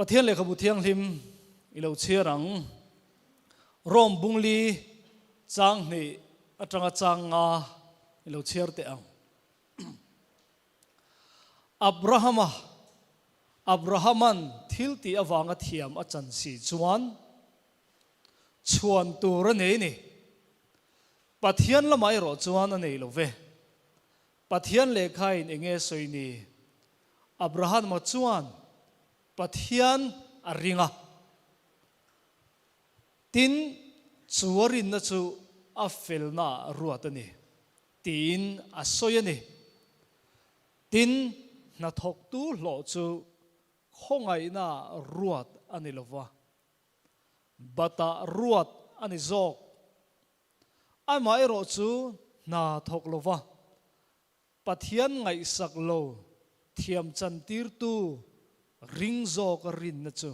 Pathian lehkhabu thianghlim i lo chhiar ang. Rome bungli chang hnih atanga chang nga i lo chhiar teh ang. Abrahama, Abrahaman thil tih avanga thiam a chan si chuan chhuan tur a nei ni. Pathian lamah erawh chuan a nei lo ve. Pathian lehkhain eng nge sawi ni? Abrahama chuan Pathian a ring a. Tin, chu a rinna chu a felnaah ruat a ni, tiin a sawi a ni. Tin, hnathawktu hlawh chu khawngaihnaah ruat a ni lo va, batah ruat a ni zawk. Amaherawh chu hna thawk lo va, Pathian ngaihsak lo thiam chantirtu ring zawka rinna chu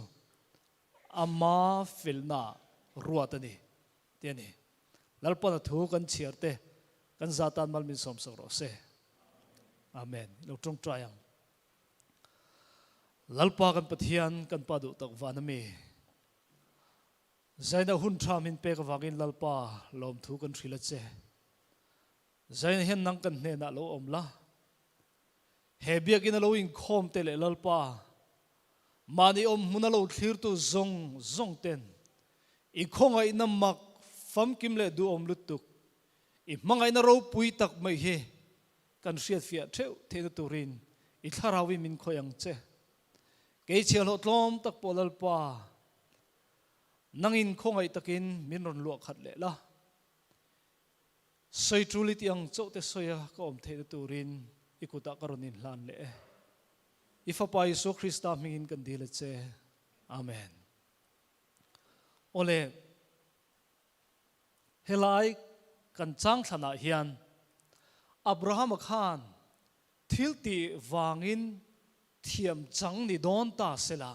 ama felna ruat a ni tih a ni. Lalpana thu kan chhiar te kan za tan mal min sawmsak rawh se. Amen. I lo tawngtai ang. Lalpa kan Pathian kan Pa duh tak van ami. Zaina hun tha min pek avangin Lalpa lawmthu kan hrilh a che. Zaina hian nang kan hnenah lo awm la. He biakinn a lo inkhawm te leh Lalpa, mahni awm hmun a lo thlirtu zawng zawng ten i khawngaihna mak famkim leh duhawm lutuk, i hmangaihna ropui tak mai hi kan hriatfiah theuh theihna turin i thlarauin min khawih ang che. Kei chhiahhlawh tlawm tak pawh Lalpa, nangin khawngaih takin min rawn luah khat leh la. Sawi tul i tih ang chauh te sawi a ka awm theihna turin i kutah ka rawn inhlan leh e. I Fapa Isua Krista hmingin kan dil a che. Amen. Awle, helai kan chang thlanah hian Abrahama khan thil tih vangin thiam chang ni dawn ta sela,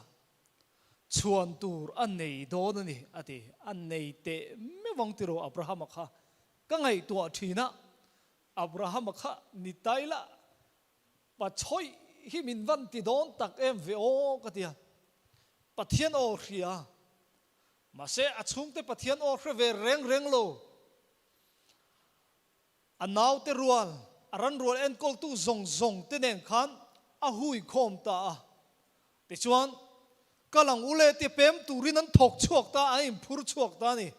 chhuan tur a nei dawn a ni, a ti. A nei teh meuh ang tiraw Abrahama kha? Ka ngaihtuah thin a, Abrahama kha ni tai la, pa chhawih hi min van ti dawn tak em ve aw ka ti a. Pathian aw hria, mahse a chhungte Pathian aw hre ve reng reng lo. A naute rual, a ran rual enkawltu zawng zawng te nen khan a hui khawm ta a. Tichuan, kal ang u le tia pem turin an thawk chhuak ta, an inphur chhuak ta a ni.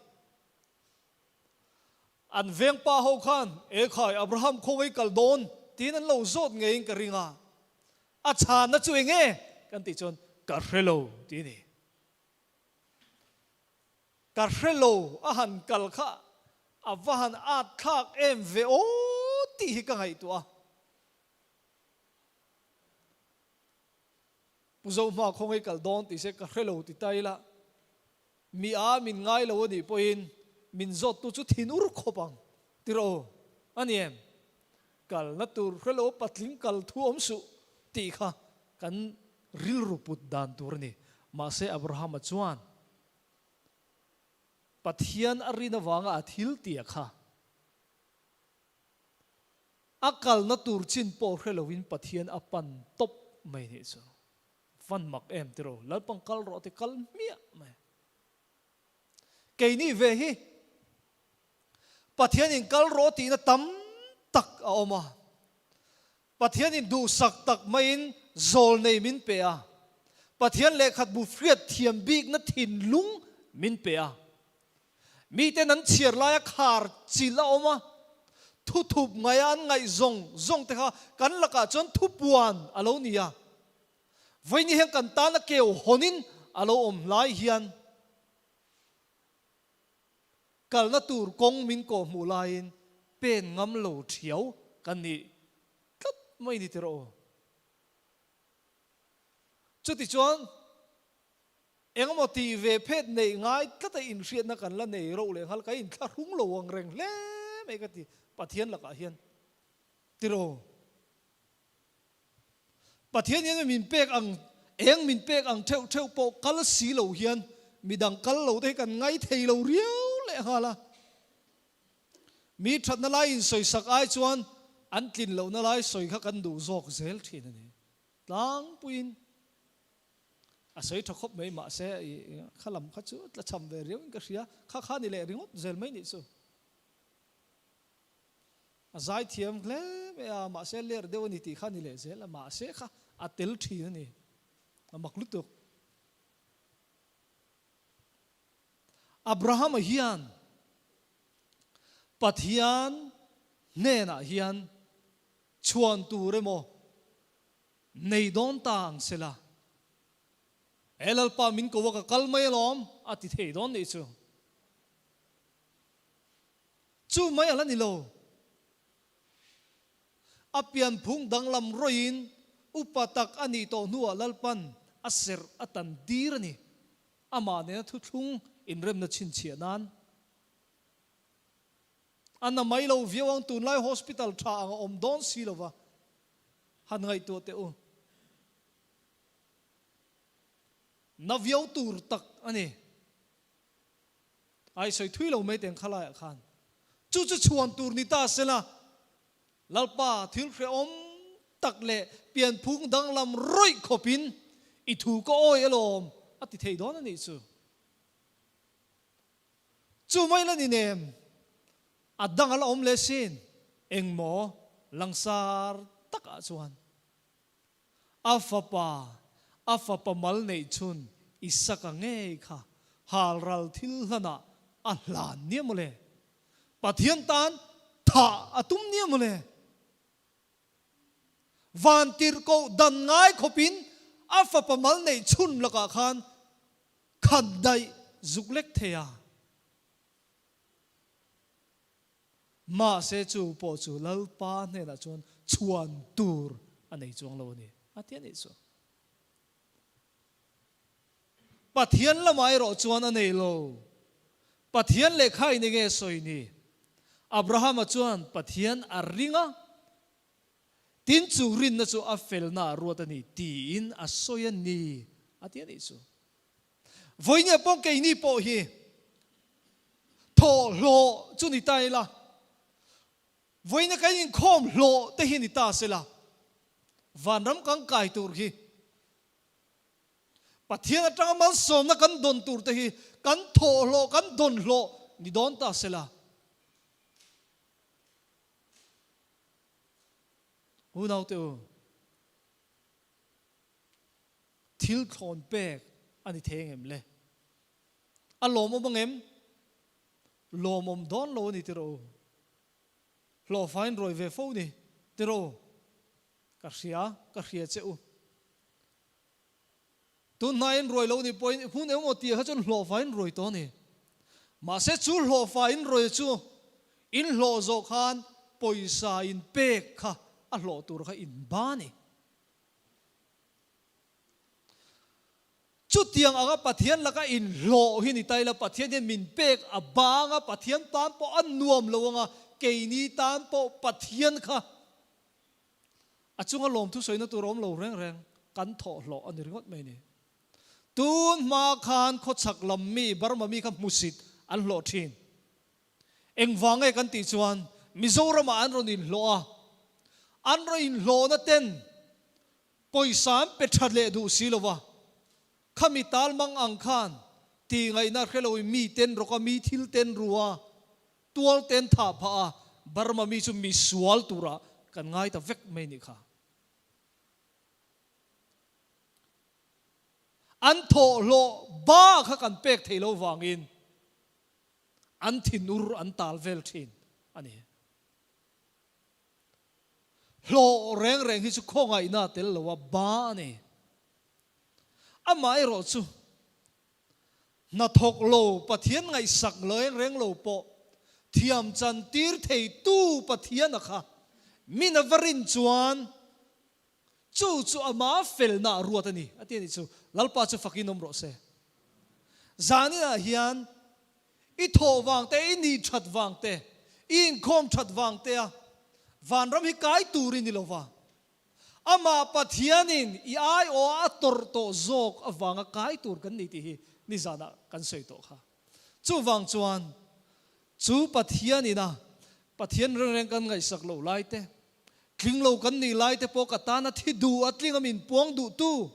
An veng pa ho khan, E khai, Abraham khawngaih kal dawn? tiin an lo zawt ngeiin ka ring a. A chhanna chu eng nge? Kan tih chuan, Ka hre lo, ti a ni. Ka hre lo a han kal kha a va han at thlak em ve aw tih hi ka ngaihtuah a. Pu Zohma khawngaih kal dawn tih se ka hre lo ti ta ila, mi a min ngai lo a nih pawhin min zawttu chu thin ur khawp ang ti rawh u a ni em? Kalna tur hre lo patling kal thu awm suh tih kha kan rilru put dan tur a ni. Mahse Abrahama chuan Pathian a rin avanga a thil tia kha a kalna tur chin pawh hre loin Pathian a pan tawp mai nih chu. Van mak em tiraw, Lalpang kal rawh ti kal hmiah mai. Keini ve hi Pathianin kal rawh tihna tam tak a awm a. Pathianin duhsak tak maiin zawl nei min pe a. Pathian lehkhatbu hriat thiam bikna thinlung min pe a. Miten an chhiar laia khar chilh a awm a, thuthup ngaia an ngaih zawng zawng te kha kan lakah chuan thupuan a lo ni a. Vawiin hian kan tana keu hawnin a lo awm hlai hian kalna tur kawng min kawh hmuh laiin pen ngam lo thiau kan nih tlat mai ni tiraw u. Chutichuan engemaw tih ve phet neih ngai tlata inhriatna kan la nei rauh leh nghal, ka inthlahrung lo ang reng hle mai ka ti Pathian lakah hian tiraw. Pathian hian min pek ang, eng min pek ang theuh theuh pawh kal si lo hian midang kal lo te hi kan ngai thei lo riau leh nghal a. Mi thatna lai insawisak ai chuan an tlin lohna lai sawi kha kan duh zawk zel thin a ni. Tlangpuiin. A sawi tha khawp mai mahse i kha lam kha chu tla cham ve riau in ka hria, kha kha ni leh ringawt zel mai nih chu. A zai thiam hle mai a, mahse ler deuh a ni tih kha ni leh zel a, mahse kha a tel thin a ni, a mak lutuk. Abrahama hian Pathian hnenah hian chhuan tur emaw nei dawn ta ang sela, He Lalpa min ko a ka kal mai alawm a ti thei dawn nih chu. Chu mai a la ni lo. A pianphung danglam rawiin upa tak a nih tawh hnuah Lalpan a serh a tan dir a ni. Amah nena thuthlung inremna chhinchhiah nan a na mai lo viau ang tunlai hospital tha ang a awm dawn si lova han ngaihtuah teh u. Na viau tur tak a ni. Ai sawi thui lo mai teng khalaiah khan chu chu chhuan tur ni ta sela, Lalpa thil hrehawm tak leh pianphung danglam rawih khawpin i thu ka awi alawm a ti thei dawn a nih chu. Chu mai la ni nem, a dang a la awm leh sin, engmaw langsar takah chuan. A fapa, a fapa mal neih chhun Isaka ngei kha halral thil hlanah a hlan nia mawle. Pathian tan thah a tum nia mawle. Vantirhkoh dan ngai khawpin a fapa mal neih chhun lakah khan khat daih zuk lek thei a. Mahse chu pawh chu Lalpa hnenah chuan chhuan tur a nei chuang lo a ni, a ti a nih chu. Pathian lamah erawh chuan a nei lo. Pathian lehkha in enge sawi ni? Abrahama chuan Pathian a ring a, tin chu rinna chu a felna ah ruat a ni tiin a sawi a ni, a ti a nih chu. Vawinia pawh keini pawh hi thawh hlawh chu ni ta ila, vawiina kan inkhawm hlawh te hi ni ta sela, vanram kan kai tur hi Pathian atanga malsawmna kan dawn tur te hi kan thawh hlawh kan dawn hlawh ni dawn ta sela. Unaute u. Thil thlawn pek a ni thei angem le? A lawmawm angem? Lawmawm dawn lo a ni tiraw u? Hlawhfain rawi ve fo ni tiraw u? Ka hria, ka hria che u. Tun hnaiin ruai lo ni pawhin hmun engemaw tih kha chuan hlawhfain ruai tawh a ni. Mahse chu hlawhfain ruai chu in hlawh zawh khan pawisa in pek kha a hlawh tur kha in ba a ni. Chutiang anga Pathian laka inhlawh hi ni ta ila, Pathian hian min pek a bang a, Pathian tan pawh a nuam lo anga, keini tan pawh Pathian kha a chunga lawmthu sawina tur a awm lo reng reng, kan thawhhlawh a ni ringawt mai ni. Tun hma khan khawchhak lam mi, Burma mi kha hmusit an hlawh thin. Engvang nge kan tih chuan Mizoramah an rawn inhlawh a, an rawn inhlawhna ten pawisa an pe tha leh duh si lo va, khami tal mang ang khan tih ngaihna hre loin mi ten rawk a, mi thil ten ru a, tual ten thah phah a, Burma mi chu misual turah kan ngai ta vek mai nih kha. An thawhhlawh ba kha kan pek thei lo vangin An thinur an tal vel thin a ni. Hlawh reng reng hi chu khawngaihna tel lo a ba a ni. Amaherawh chu hnathawk lo Pathian ngaihsak reng reng lo pawh thiam chan tir theitu Pathiana kha min a va rin chuan Chu chu ama felna a ruat a ni, a ti a nih chu. Lalpa chu fakin awm rawh se. Zaninah hian i thawh vang te, i nih that vang te, i inkhawm that vang te a vanram hi kai tur i ni lo va. Amah Pathianin i aiawh a tawrh tawh zawk avanga kai tur kan ni tih hi nizanah kan sawi tawh kha. Chuvang chuan chu Pathianin a Pathian reng reng kan ngaihsak loh lai te, Tling lo kan nih lai te pawh ka tana thi duh a tling a min puang duh tu.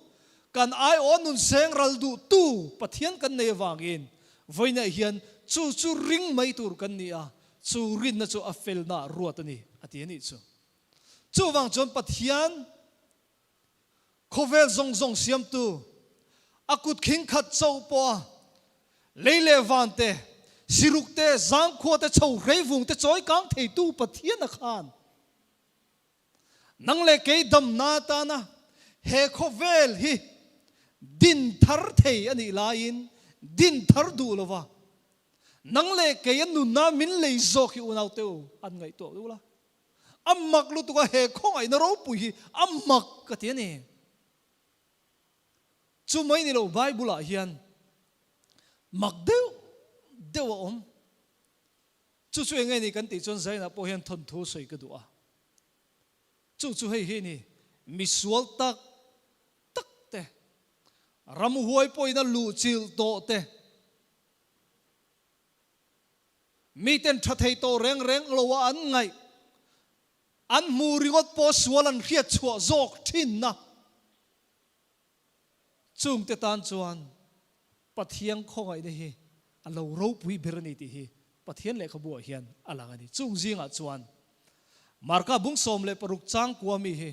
Kan aiawh nun seng ral duh tu Pathian kan nei avangin vawiinah hian chu chu ring mai tur kan ni a, chu rinna chu a felna ruat a ni, a ti a nih chu. Chuvang chuan Pathian khawvel zawng zawng siamtu, a kut khing khat chauh pawha lei leh van te, siruk te, zangkhua te, chho hreivung te chawi kang theitu Pathian a khan Nang leh kei damna atana he khawvel hi din thar thei a nih laiin din thar duh lo va, nang leh kei a nunna min lei zawk hi unaute u an ngaihtuah duh la. A mak lutuk a, he khawngaihna ropui hi a mak ka ti a ni. Chu mai ni lo Bible ah hian mak deuh deuh a awm. Chu chu eng nge ni kan tih chuan Zainah pawh hian thawnthu sawi ka duh a. Chu chu hei hi ni, misual tak tak te, ramhuai pawhin a luhchilh tawh te, miten tha thei tawh reng reng lo a an ngaih, an hmu ringawt pawh sual an hriat chhuah zawk thinna. Chungte tan chuan Pathian khawngaihna hi a lo ropui ber a ni tih hi Pathian lehkhabuah hian a lang a ni. Chung zingah chuan Marka bung 16 changkua mi hi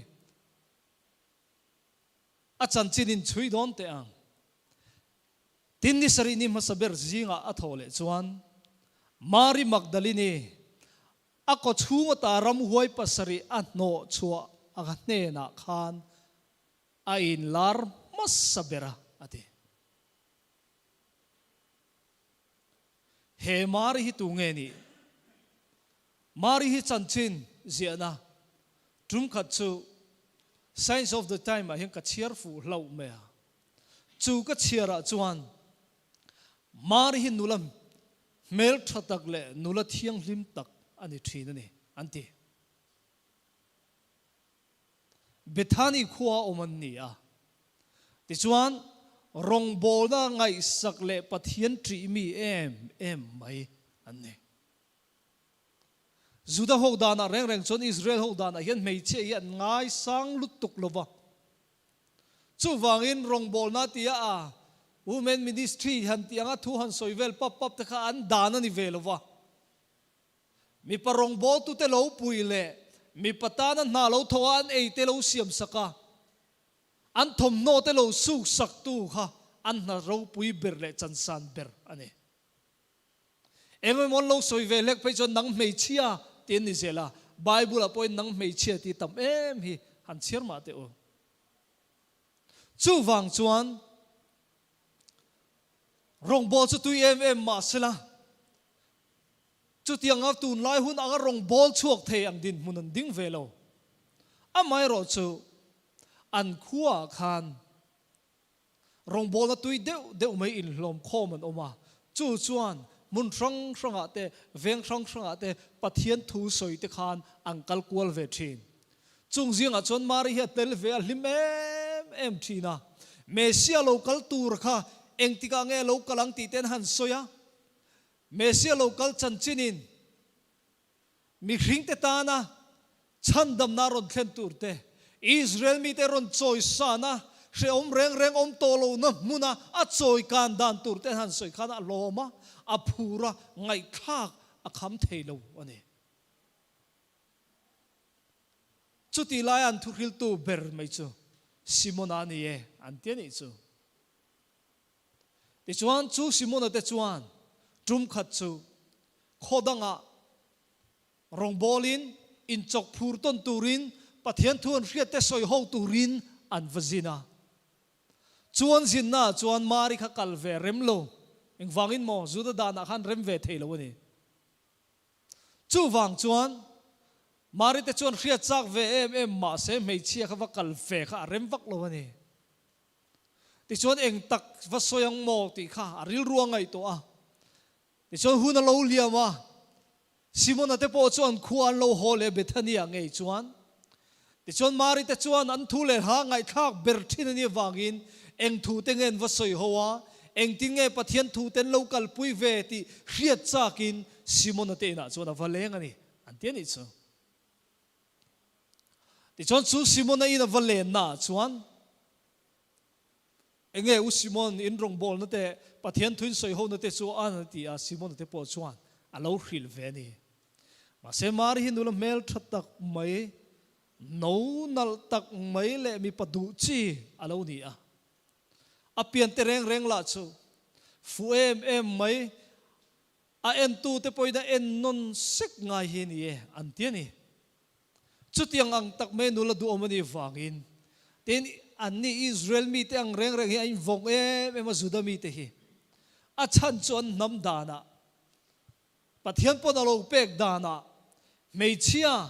a chanchin in chhui dawn teh ang. Tin ni sarih ni hmasa ber zingah a thawh leh chuan Mari Magdalini a kawchhung ata ramhuai pasarih a hnawh chhuah a hnenah khan A inlar hmasa ber a, a ti. He Mari hi tu nge nih? Mari hi chanchin ziahna tum khat chu Signs of the Time ah hian ka chhiar fuh hlauh mai a. Chu ka chhiar ah chuan Mari hi nula hmeltha tak leh nula thianghlim tak a ni thin a ni, an ti. Bethany khua awm an ni a. Tichuan, rawngbawlna ngaihsak leh Pathian ṭih mi em em mai an ni. Juda ho danah reng reng chuan Israel ho danah hian hmeichhia hi an ngaisang lutuk lo va. Chuvangin rawngbawlna tia a Women Ministry han tih anga thu han sawi vel pap pap te kha an dan a ni ve lo va. Mipa rawngbawltute lo pui leh mipa tana hna lo thawh a an ei te lo siam sak a, an thawmhnaw te lo suk sak tu kha an hna ropui ber leh chansan ber a ni. Eng emaw an lo sawi ve hlek phei chuan nang hmeichhia ti an ni zel a, Bible ah pawhin nang hmeichhia ti tam em hi han chhiar mah teh u. Chuvang chuan Rawngbâwl chu tui em em mah sela, chutianga tunlai hun anga rawngbâwl chhuak thei ang dinhmun an ding ve lo. Amaherawh chu an khuaah khan rawngbâwlna tui deuh deuh mai inhlawm khawm an awm a, chu chuan hmun hrang hrangah te, veng hrang hrangah te Pathian thu sawi te khan an kal kual ve thin. Chung zingah chuan Mari hi a tel ve a hlim em em thin a. Messia lo kal tur kha engtikah nge lo kal ang tih te an han sawi a. Messia lo kal chanchinin mihringte tana chhandamna rawn thlen tur te, Israel mite rawn chawisana hrehawm reng reng awm tawh lohna hmuna a chawikan dan tur te an han sawi khan a lawm a, a phur a, ngaihthlak a kham thei lo a ni. Chutih laia an thuhriltu ber mai chu Simona a ni e, an ti a nih chu. Tichuan, chu Simona te chuan tum khat chu khaw dangah rawngbawlin inchawk phur tawn turin Pathian thu an hriat te sawi ho turin an va zin a. Chu an zinnaah chuan Mari kha kal ve rem lo, engvangin maw Juda danah khan rem ve thei lo a ni. Chuvang chuan Mari te chuan hriat chak ve em em mahse hmeichhia kha va kal ve kha a rem vak lo a ni. Tichuan eng tak va sawi ang maw tih kha a rilru a ngaihtuah a. Tichuan hun a lo liam a, Simona te pawh chuan khua an lo haw leh Bethania ngei chuan. Tichuan Mari te chuan an thu leh hla ngaihthlak ber thin a nih avangin eng thu te nge an va sawi ho a, engtin nge Pathian thu te an lo kalpui ve tih hriat chakin Simona te inah chuan a va leng a ni, an ti a nih chu. Tichuan chu Simona in a va lennaah chuan. Enge U Simon, in rawngbawlna te, Pathian thuin sawi hona te chu an a ti a, Simona te pawh chuan a lo hrilh ve a ni. Mahse Mari hi nula hmel tha tak mai, no nalh tak mai leh mipa duh chi a lo ni a. A pian te reng reng lah chu fuh em em mai, a entute pawhin a en nawn sek ngai hi a ni e an ti a ni. Chutiang ang tak mai nula duhawm a nih vangin tin anni Israel mite ang reng reng hi a invawng em em a Juda mite hi a chhan chu an hnam danah Pathian pawn a lo pek danah hmeichhia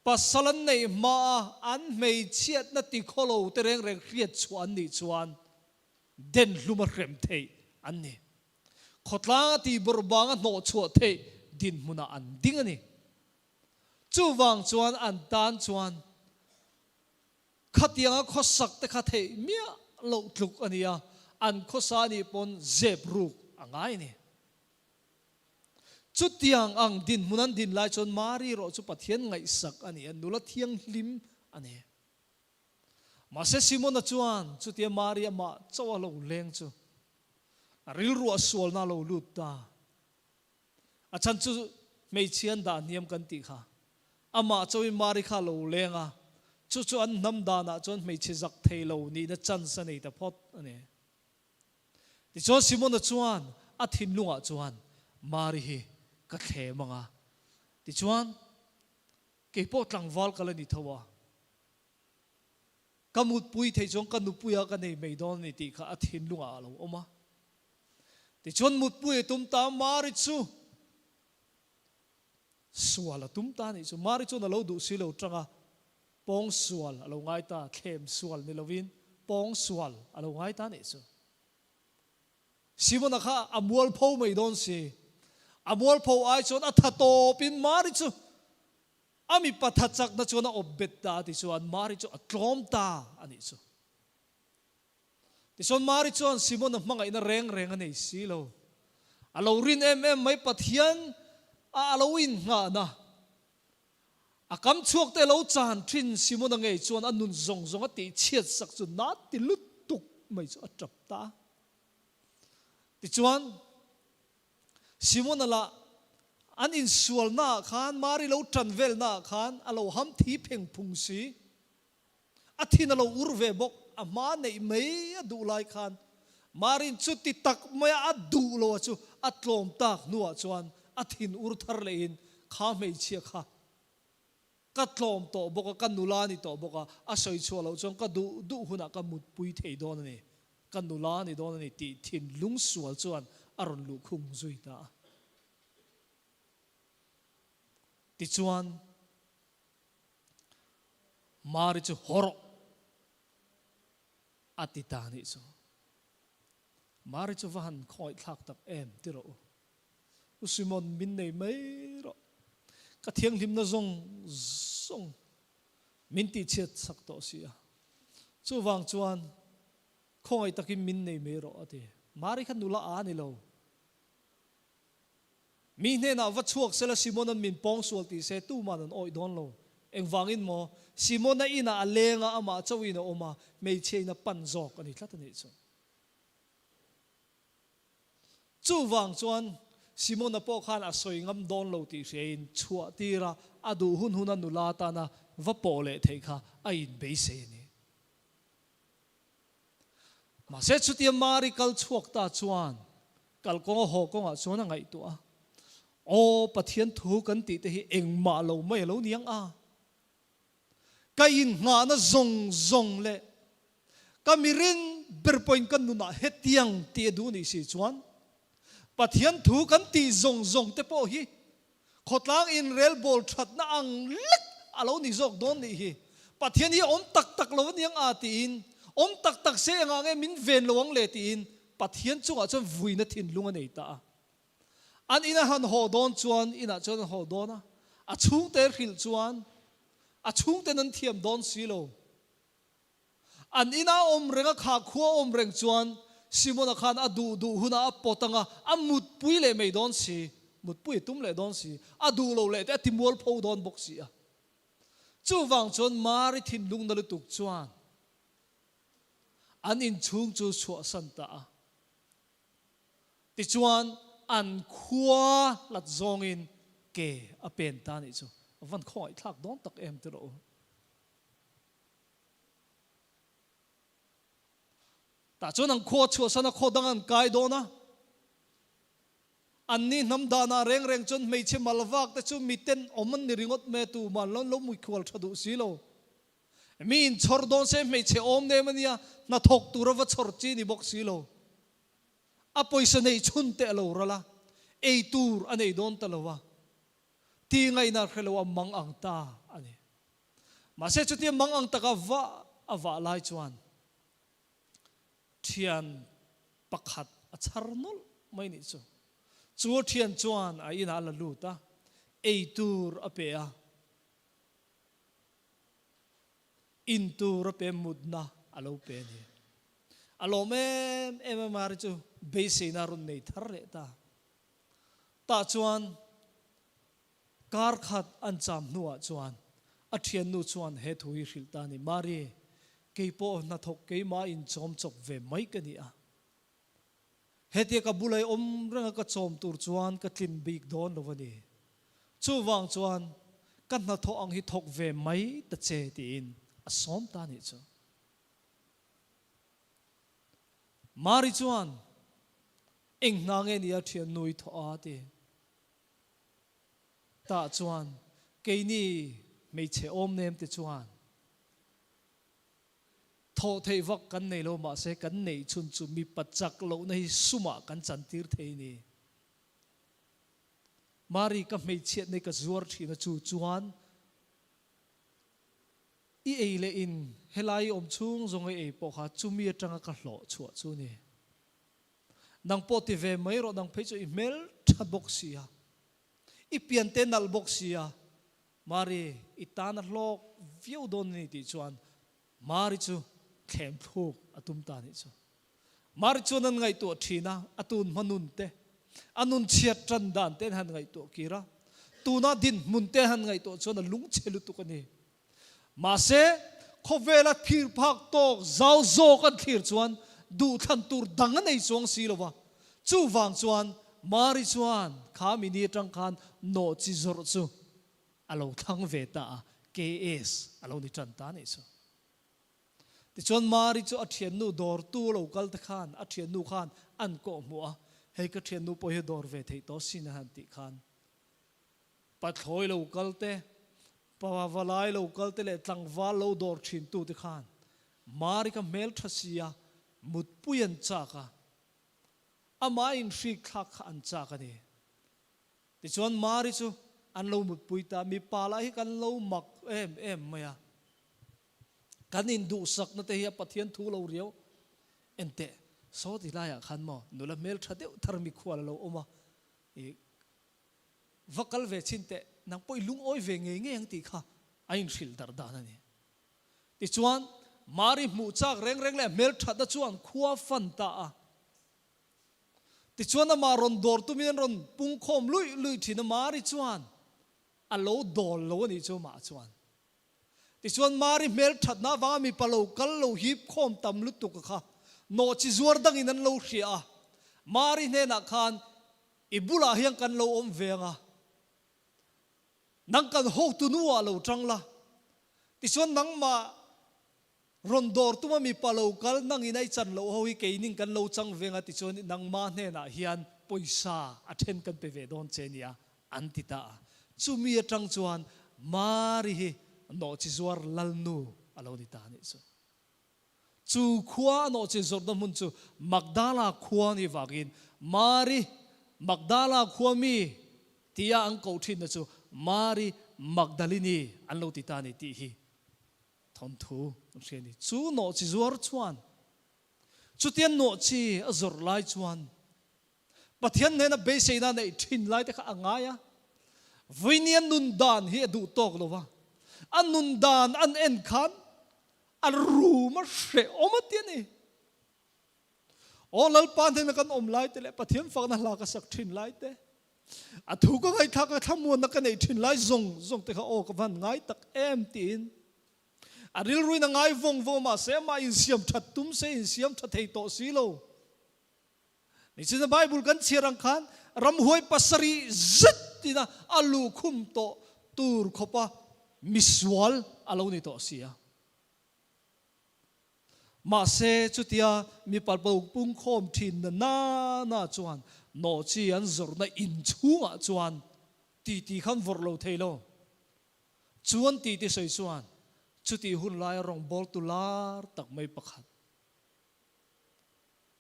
pasal an neih hmaa an hmeichhiatna tikhawlo te reng reng hriat chhuah an nih chuan den hlum a hrem theih an ni. Khawtlang a tihbawrh vanga hnawhchhuah theih dinhmunah an ding a ni. Chuvang chuan an tan chuan khatianga khawsak te kha theih miah loh tluk a ni a, an khawsa anih pawn zep ruk a ngai a ni. Chutiang ang dinhmun an din lai chuan Mari erawh chu Pathian ngaihsak a ni a, nula thianghlim a ni. Mahse Simona chuan chutia Mari amah chauh a lo leng chu a rilruah sualna a lo lut ta. A chhan chu hmeichhia an dah hniam kan tih kha. Amah chauhin Mari kha a lo leng a, chu chu an hnam danah chuan hmeichhe zak thei lo nihna chance a nei ta phawt a ni. Tichuan Simona chuan a thinlungah chuan Mari hi ka thlem ang a, tichuan kei pawh tlangval ka la ni tho a, Ka mutpui theih chuan ka nupuia ka nei mai dawn a ni tih kha a thinlungah a lo awm a. Tichuan mutpui a tum ta a, Mari chu sual a tum ta a nih chu. Mari chuan a lo duh si lo tang a, pawng sual a lo ngai ta, thlem sual ni lovin pawng sual a lo ngai ta a nih chu. Simona kha a mualpho mai dawn si, a mualpho ai chuan a tha tawpin Mari chu A mipa tha chakna chuan a awp bet ta ti chuan Mari chu a tlawm ta a nih chu. Tichuan Mari chuan Simona hmangaihna reng reng a nei si lo. A lo rin em em mai Pathian a a lo innghahna. A kam chhuak te lo chan thin Simona ngei chuan a nun zawng zawng a tih chhiat sak chu na ti lutuk mai chu a tap ta. Tichuan Simona lah an insualnaah khan, Mari lo tan velnaah khan a lo ham thi pheng phung si. A thin a lo ur ve bawk, a hma neih mai a duh lai khan Mari'n chuti tak maia a duh lo a chu a tlawm tak hnuah chuan a thin ur thar lehin kha hmeichhia kha ka tlawm tawh bawk a, ka nula a ni tawh bawk a, a sawi chhuah loh chuan ka duh duh hunah ka mutpui thei dawn a ni, ka nula a ni dawn a ni tih thinlung sual chuan a rawn luhkhung zui ta a. Tichuan, Mari chu haw rawh a ti ta a nih chu. Mari chu va han khawngaihthlak tak em ti rawh u. U Simon, min nei mai rawh. Ka thianghlimna zawng zawng min tihchhiat sak tawh si a. Chuvang chuan khawngaih takin min nei mai rawh, a ti. Mari kha nula a ni lo. Mi hnenah va chhuak sela Simona'n min pawngsual tih se tuman an awih dawn lo. Engvangin maw? Simona inah a leng a, amah chauhin a awm a, hmeichhia in a pan zawk a ni tlat a nih chu. Chuvang chuan Simona pawh khan a sawi ngam dawn lo tih hriain chhuah tira a duh hun huna nula tana va pawh leh theih kha a inbeisei a ni. Mahse chutia Mari kal chhuak ta chuan kalkawnga haw kawngah chuan a ngaihtuah a, Aw Pathian thu kan tih te hi engmah lo mai a lo ni ang a. Ka inngahna zawng zawng leh ka miring ber pawhin ka nunah hetiang tih a duh nih si chuan Pathian thu kan tih zawng zawng te pawh hi khawtlang inrelbawl thatna ang lek a lo ni zawk dawn nih hi. Pathian hi a awm tak tak lo aniang a tiin, awm tak tak se engah nge min ven lo ang le tiin Pathian chungah chuan vuina thinlung a nei ta a. An ina han haw dawn chuan inah chuan an haw dawn a, a chhungte hrilh chuan a chhungten an thiam dawn si lo. An ina awm reng a, kha khua awm reng chuan Simona khan a duh duh hunah a pawt ang a, a mutpui leh mai dawn si, mutpui a tum leh dawn si, a duh lo leh te a ti mualpho dawn bawk si a. Chuvang chuan Mari thinlung na lutuk chuan. An inchhung chu chhuahsan ta a. Tichuan, an khua hlat zawngin ke a pen ta nih chu a van khawngaihthlak dawn tak em ti rawh u. Tah chuan an khua chhuahsan a khaw dang an kai dawn a. Anni hnam danah reng reng chuan hmeichhe mal vak te chu miten awm an ni ringawt mai a, tuman lo an lo muikhual tha duh si lo. Mi in chhawr dawn se hmeichhe awm nem a nia, hnathawk tur a va chhawr chi ni bawk si lo. A pawisa neih chhun te a lo ral a, ei tur a nei dawn ta lo a, ti ngaihna hre lo a mang ang ta a ni. Mahse chutia mang ang taka va a vah lai chuan thian pakhat a chhar nawlh mai nih chu. Chu a thian chuan a inah a la lut a, ei tur a pe a. In tur a pe mutna a lo pe a ni. A lawm em em a Mari chu beiseina a rawn nei thar leh ta. Tah chuan kar khat an cham hnuah chuan a thiannu chuan he thu hi hrilh ta a ni, Mari, kei pawh hnathawk keimah inchawm chawp ve mai ka ni a. Hetia ka bulai awm renga ka chawm tur chuan ka tlin bik dawn lo a ni. Chuvang chuan ka hnathawh ang hi thawk ve mai ta che tiin a sawm ta nih chu. Mari chuan, Eng hna nge nia thiannu i thawh a? ti. Tah chuan keini hmeichhe awm nem te chuan Thawh theih vak kan nei lo mahse kan neih chhun chu mipa chak lohna hi sumah kan chantir thei ni. Mari ka hmeichhiat nei ka zuar thin a chu chuan i ei leh in helai i awm chhung zawng i ei pawh kha chumi atanga ka hlawh chhuah chu ni. Nang pawh ti ve mai rawh nang phei chu i hmel tha bawk sia. I piante nalh bawk sia Mari, i tan a hlawk viau dawn a ni tih chuan Mari chu thlem thluk a tum ta nih chu. Mari chuan an ngaihtuah thin a, a tun hma nun te, a nun chhiat tan dan te an han ngaihtuah kir a, tuna dinhmun te an han ngaihtuah chuan a lungchhe lutuk a ni. Mahse, khawvela thlir phak tawk zau zawk an thlir chuan duhthlan tur dang a nei chuang si lo va. Chuvang chuan Mari chuan kha mini atang khan nawhchi zawrh chu a lo thlang ve ta a, KS a lo ni tan ta nih chu. Tichuan Mari chu a thiannu dawrtu lo kal te khan a thiannu khan an kawh hmuh a, hei ka thiannu pawh hi a dawr ve theih tawh sin a han tih khan Pathlawi lo kal te, pavalai lo kal te leh tlangval lo dawr thin tu te khan Mari ka hmel tha sia mutpui an chak a, amah inhrik thlak kha an chak a ni. Tichuan Mari chu an lo mutpui ta, mipa lah hi kan lo mak em em mai a, kan induhsakna te hi a Pathian thu lo riau. Enteh, saw ti laiah khan maw nula hmel tha deuh thar mikhual a lo awm a, i Va kal ve chin teh, nang pawh i lungawi ve ngei ngei ang tih kha a inhrilh darh dan a ni. Tichuan, Mari hmuh chak reng reng leh hmelthatna chuan khua fan ta a. Tichuan amah rawn dawr tumin an rawn pungkhawm luih luih thin a, Mari chuan a lo dawl lo a nih chu amah chuan. Tichuan Mari hmelthatna avanga mipa lo kal lo hip khawm tam lutuk a kha nawhchi zuar dangin an lo hria a, Mari hnenah khan I bulah hian kan lo awm ve ang a, nang kan hotu nuah lo tang la, tichuan nangmah rawn dawr tuma mipa lo kal nangin a i chan loh ho hi keinin kan lo chang ve ang a, tichuan nangmah hnenah hian pawisa a then kan pe ve dawn che nia an ti ta a. Chumi atang chuan Mari hi nawhchizuar lalnu a lo ni ta a nih chu. Chu khua a nawhchin zawrhna hmun chu Magdala khua ni vangin Mari, Magdala khua mi tia an koh thinna chu Mari Magdalini an lo ti ta a ni tih hi thawnthu an hria a ni. Chu nawhchi zuar chuan chutia nawhchi a zawrh lai chuan Pathian nena beiseina neih thin lai te kha a ngai a, vawinia nun dan hi a duh tawk lo va, a nun dan an en khan a rum a hrehawm a ti a ni. Aw Lalpa hnena kan awm lai te leh Pathian fakna hla ka sak thin lai te, a thu ka ngaihthlak a thlamuanna ka neih thin lai zawng zawng te kha aw ka van ngai tak em tiin. A rilruin a ngai vawng vawng mahse amah insiam that tum se insiam tha thei tawh si lo. Nichina Bible kan chhiar ang khan ramhuai pasarih zet ina a luhkhum tawh tur khawpa misual a lo ni tawh si a. Mahse chutia mipa bo pungkhawm thin na na na chuan nawhchi an zawrhna inchhungah chuan titi khan vawrh lo thei lo. Chuan titi sawi chuan chutih hun laia rawngbawltu lar tak mai pakhat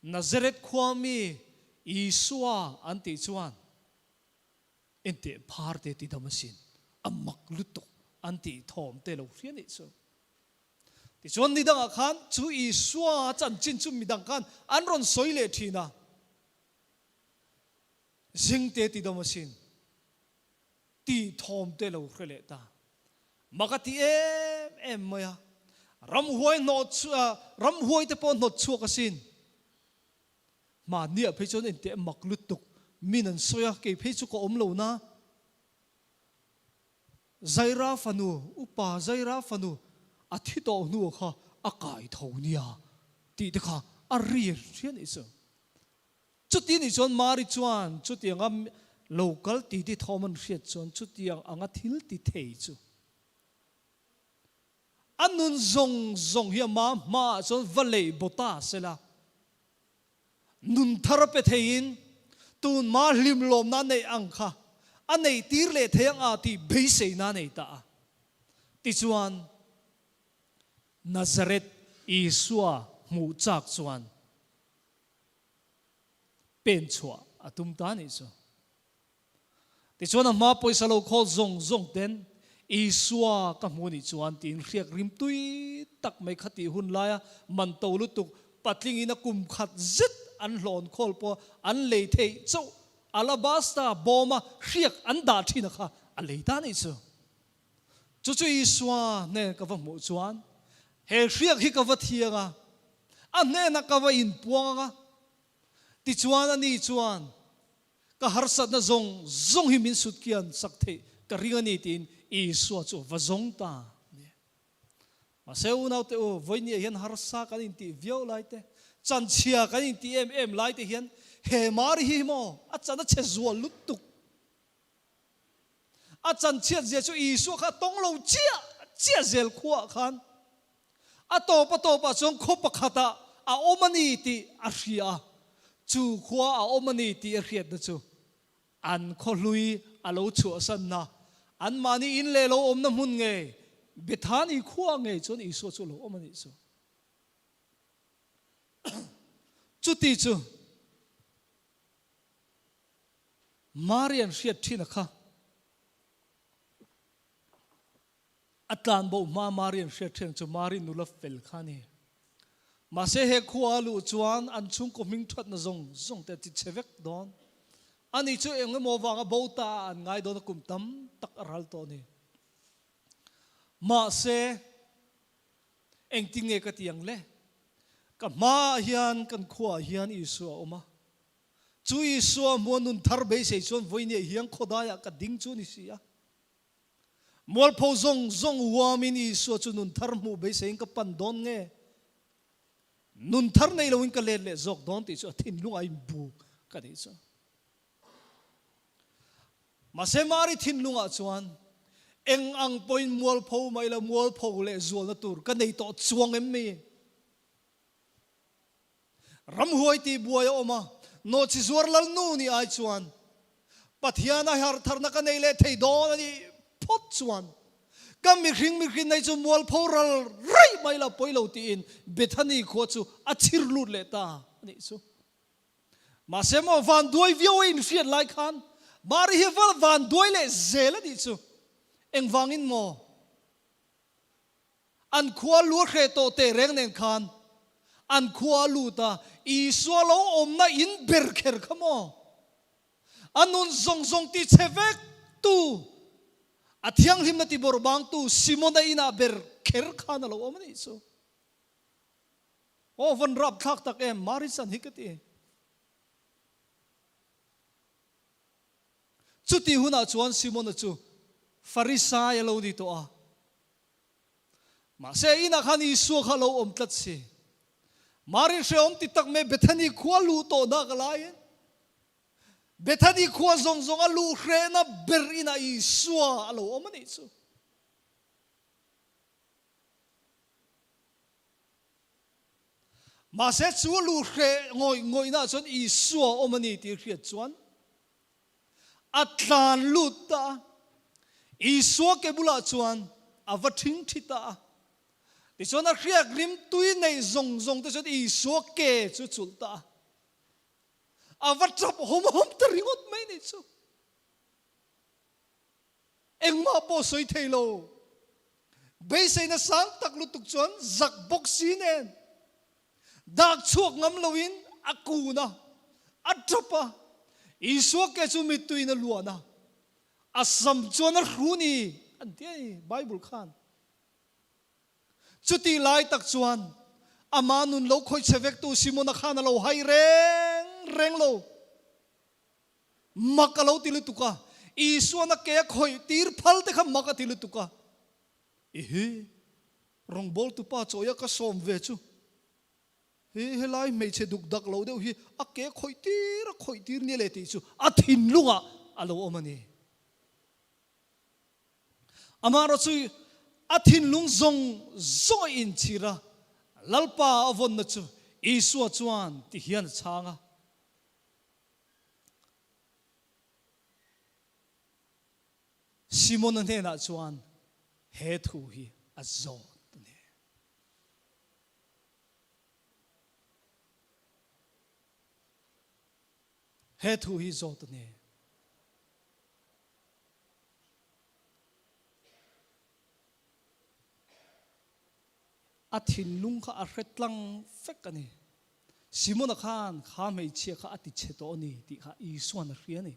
Nazareth khua mi Isua an tih chuan enteh phar te ti dam asin, a mak lutuk an tih thawm te lo hria nih chu. Tichuan ni dangah khan chu Isua chanchin chu midang khan an rawn sawi leh thin a, zing te ti dam asin tih thawm te lo hre leh ta. Mak a ti em em mai a, ramhuai hnawh ramhuai te pawh hnawt chhuak asin. Mahniah phei chuan engteh mak lutuk min an sawi a, kei phei chu ka awm lo na. Zaira fanu, upa Zaira fanu a thi tawh hnu kha a kai tho nia tih te kha a ri hria nih chu. Chuti nih chuan Mari chuan chutianga lo kal ti ti thawm an hriat chuan chutiang anga thil ti thei chu a nun zawng zawng hi ama hmaah chuan va lei baw ta sela. Nun thar a pe theiin tun ma hlim lawmna a neih ang kha a neih tir leh thei ang a tih beiseina a nei ta a. Tichuan, Nazareth Isua hmuh chak chuan pen chhuah a tum ta a nih chu. Tichuan a hma pawisa lo khawl zawng zawng ten Isua ka hmu nih chuan tiin hriak rim tui tak mai kha tih hun laia man to lutuk patling in a kum khat zet an hlawn khawl pawh an lei theih chauh alabasta bawma hriak an dah thin a kha a lei ta nih chu. Chu chu Isua hnen ka va hmuh chuan he hriak hi ka va thiang a, a hnenah ka va inpuang ang a, tichuan ani chuan Ka harsatna zawng zawng hi min sut kian sak theih ka ring a ni tiin Isua chu va zawng ta a ni. Mahse unaute u, vawinia hian harsa kan intih viau lai te, chanchhia kan intih em em lai te hian he Mari hi maw a chan a chhe zual lutuk. A chanchhiat zia chu Isua kha a tawng lo chiah chiah zel khuaah khan a tawp a tawpah chuan khaw pakhatah a awm a ni tih a hria a, chu khua a awm a ni tih a hriatna chu an khawhlui a lo chhuahsanna, anmahni in leh lo awmna hmun ngei, Bethani khua ngei chuan Isua chu a lo awm a nih chu. Chuti chu. Marian hriat thin a kha. A tlan bo hma Marian hriat thin chu Mari nula fel kha a ni. Mahse he khua a luh chuan an chhungkaw hming thatna zawng zawng te a ti chhe vek dawn. Ani chu eng emaw vanga bo ta ah an ngai dawn a kum tam tak a ral tawh a ni. Mahse engtin nge ka ti ang le? Ka hmaah hian kan khuaah hian Isua a awm a. Chu Isua hmua nun thar beisei chuan vawinia hiang khawdaiah ka ding chu a ni si a. Mualpho zawng zawng huamin Isua chu nun thar hmuh beiseiin ka pan dawn nge? Nun thar nei loin ka let leh zawk dawn tih chu a thinlungah a inbuk ka nih chu. Mahse Mari thinlungah chuan eng ang pawhin mualpho mai la mualpho leh zualna tur ka nei tawh chuang em mi? Ramhuai tih buai a awm a, nawhchi zuar lal nu nih ai chuan Pathian a harh tharna ka nei leh thei dawn a nih phawt chuan ka mihring mihrin nei chu mualpho ral raih mai la pawi lo tiin Bethany khua chu a chhir lut leh ta a nih chu. Mahse maw vanduai viau a inhriat lai khan Mari hi va vanduai leh zel a nih chu. Engvangin maw? An khua lu a hreh tawh teh reng nen khan an khua a lut a, Isua lo awmna in ber kher kha maw? A nun zawng zawng ti chhe vek tu, a thianghlimna ti bawrh bang tu Simona inah ber kher khan a lo awm a nih chu. Aw van rapthlak tak em, Mari chan hi ka ti. Chuti hunah chuan Simona chu Farisai a lo ni tawh a. Mahse inah khan Isua kha a lo awm tlat si. Mari hrehawm ti tak mai Bethany khua luh tawh nak alaiin Bethany khua zawng zawng a luh hrehna ber inah Isua a lo awm a nih chu. Mahse chu a luh hreh ngawih ngawihnaah chuan Isua a awm a ni tih hriat chuan a tlan lut ta a. Isua ke bulah chuan a va ṭhing ṭhi ta a. Tichuan a hriak rimtui neih zawng zawng te chuan Isua ke chu chulh ta a. A va ṭap hawm hawm ta ringawt mai nih chu. Engmah pawh sawi thei lo. Beiseina sang tak lutuk chuan zak bawk si nen dak chhuak ngam loin a kun a, a ṭap a. Isua ke chu mittuiin a luan a, a sam chuan a hru ni an ti a ni Bible khan. Chutih lai tak chuan ama nun lo khawih chhe vektu Simona khan a lo hai reng reng lo. Mak a lo ti lutuk a, Isuan a ke a khawih tir phal te kha mak a ti lutuk a. Ihi, rawngbawltu pa chawia ka sawm ve chu, he helai hmeichhe duk dak lo deuh hi a ke khawih tir a khawih tir nia le tih chu a thinlungah a lo awm a ni. Amaherawh chu a thinlung zawng zawng a inchhir a, Lalpa a vawnna chu Isua chuan ti hian a chhang a. Simona hnenah chuan he thu hi a zawt a ni. He thu hi zawt a ni. A thinlung kha a hre tlang vek a ni. Simona khan kha hmeichhia kha a ti chhe tawh a ni tih kha Isua'n a hria a ni.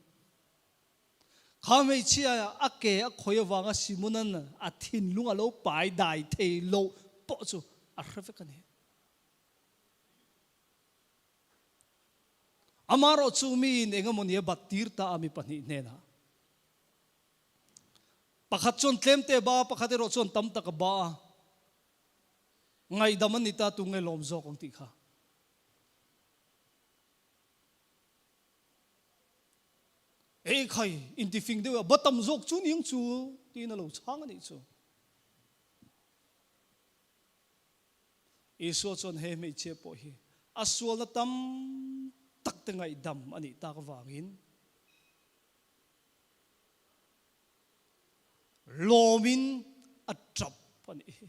Kha hmeichhia a ke a khawi avanga Simona'n a thinlung a lo pai dai thei loh pawh chu a hre vek a ni. Amaherawhchu miin eng emaw ni a bat tir ta a mi pahnih hnenah. Pakhat chuan tlemte a ba a, pakhat erawh chuan tam tak a ba a. Ngaihdam an ni ta tu nge lawm zawk ang tih kha. Ei khai, intifing deuh a, ba tam zawk chu ni ang chu tiin a lo chhang a nih chu. Isua chuan he hmeichhia pawh hi a sualna tam tak te ngaihdam a nih tak avangin lawmin a tap a nih hi.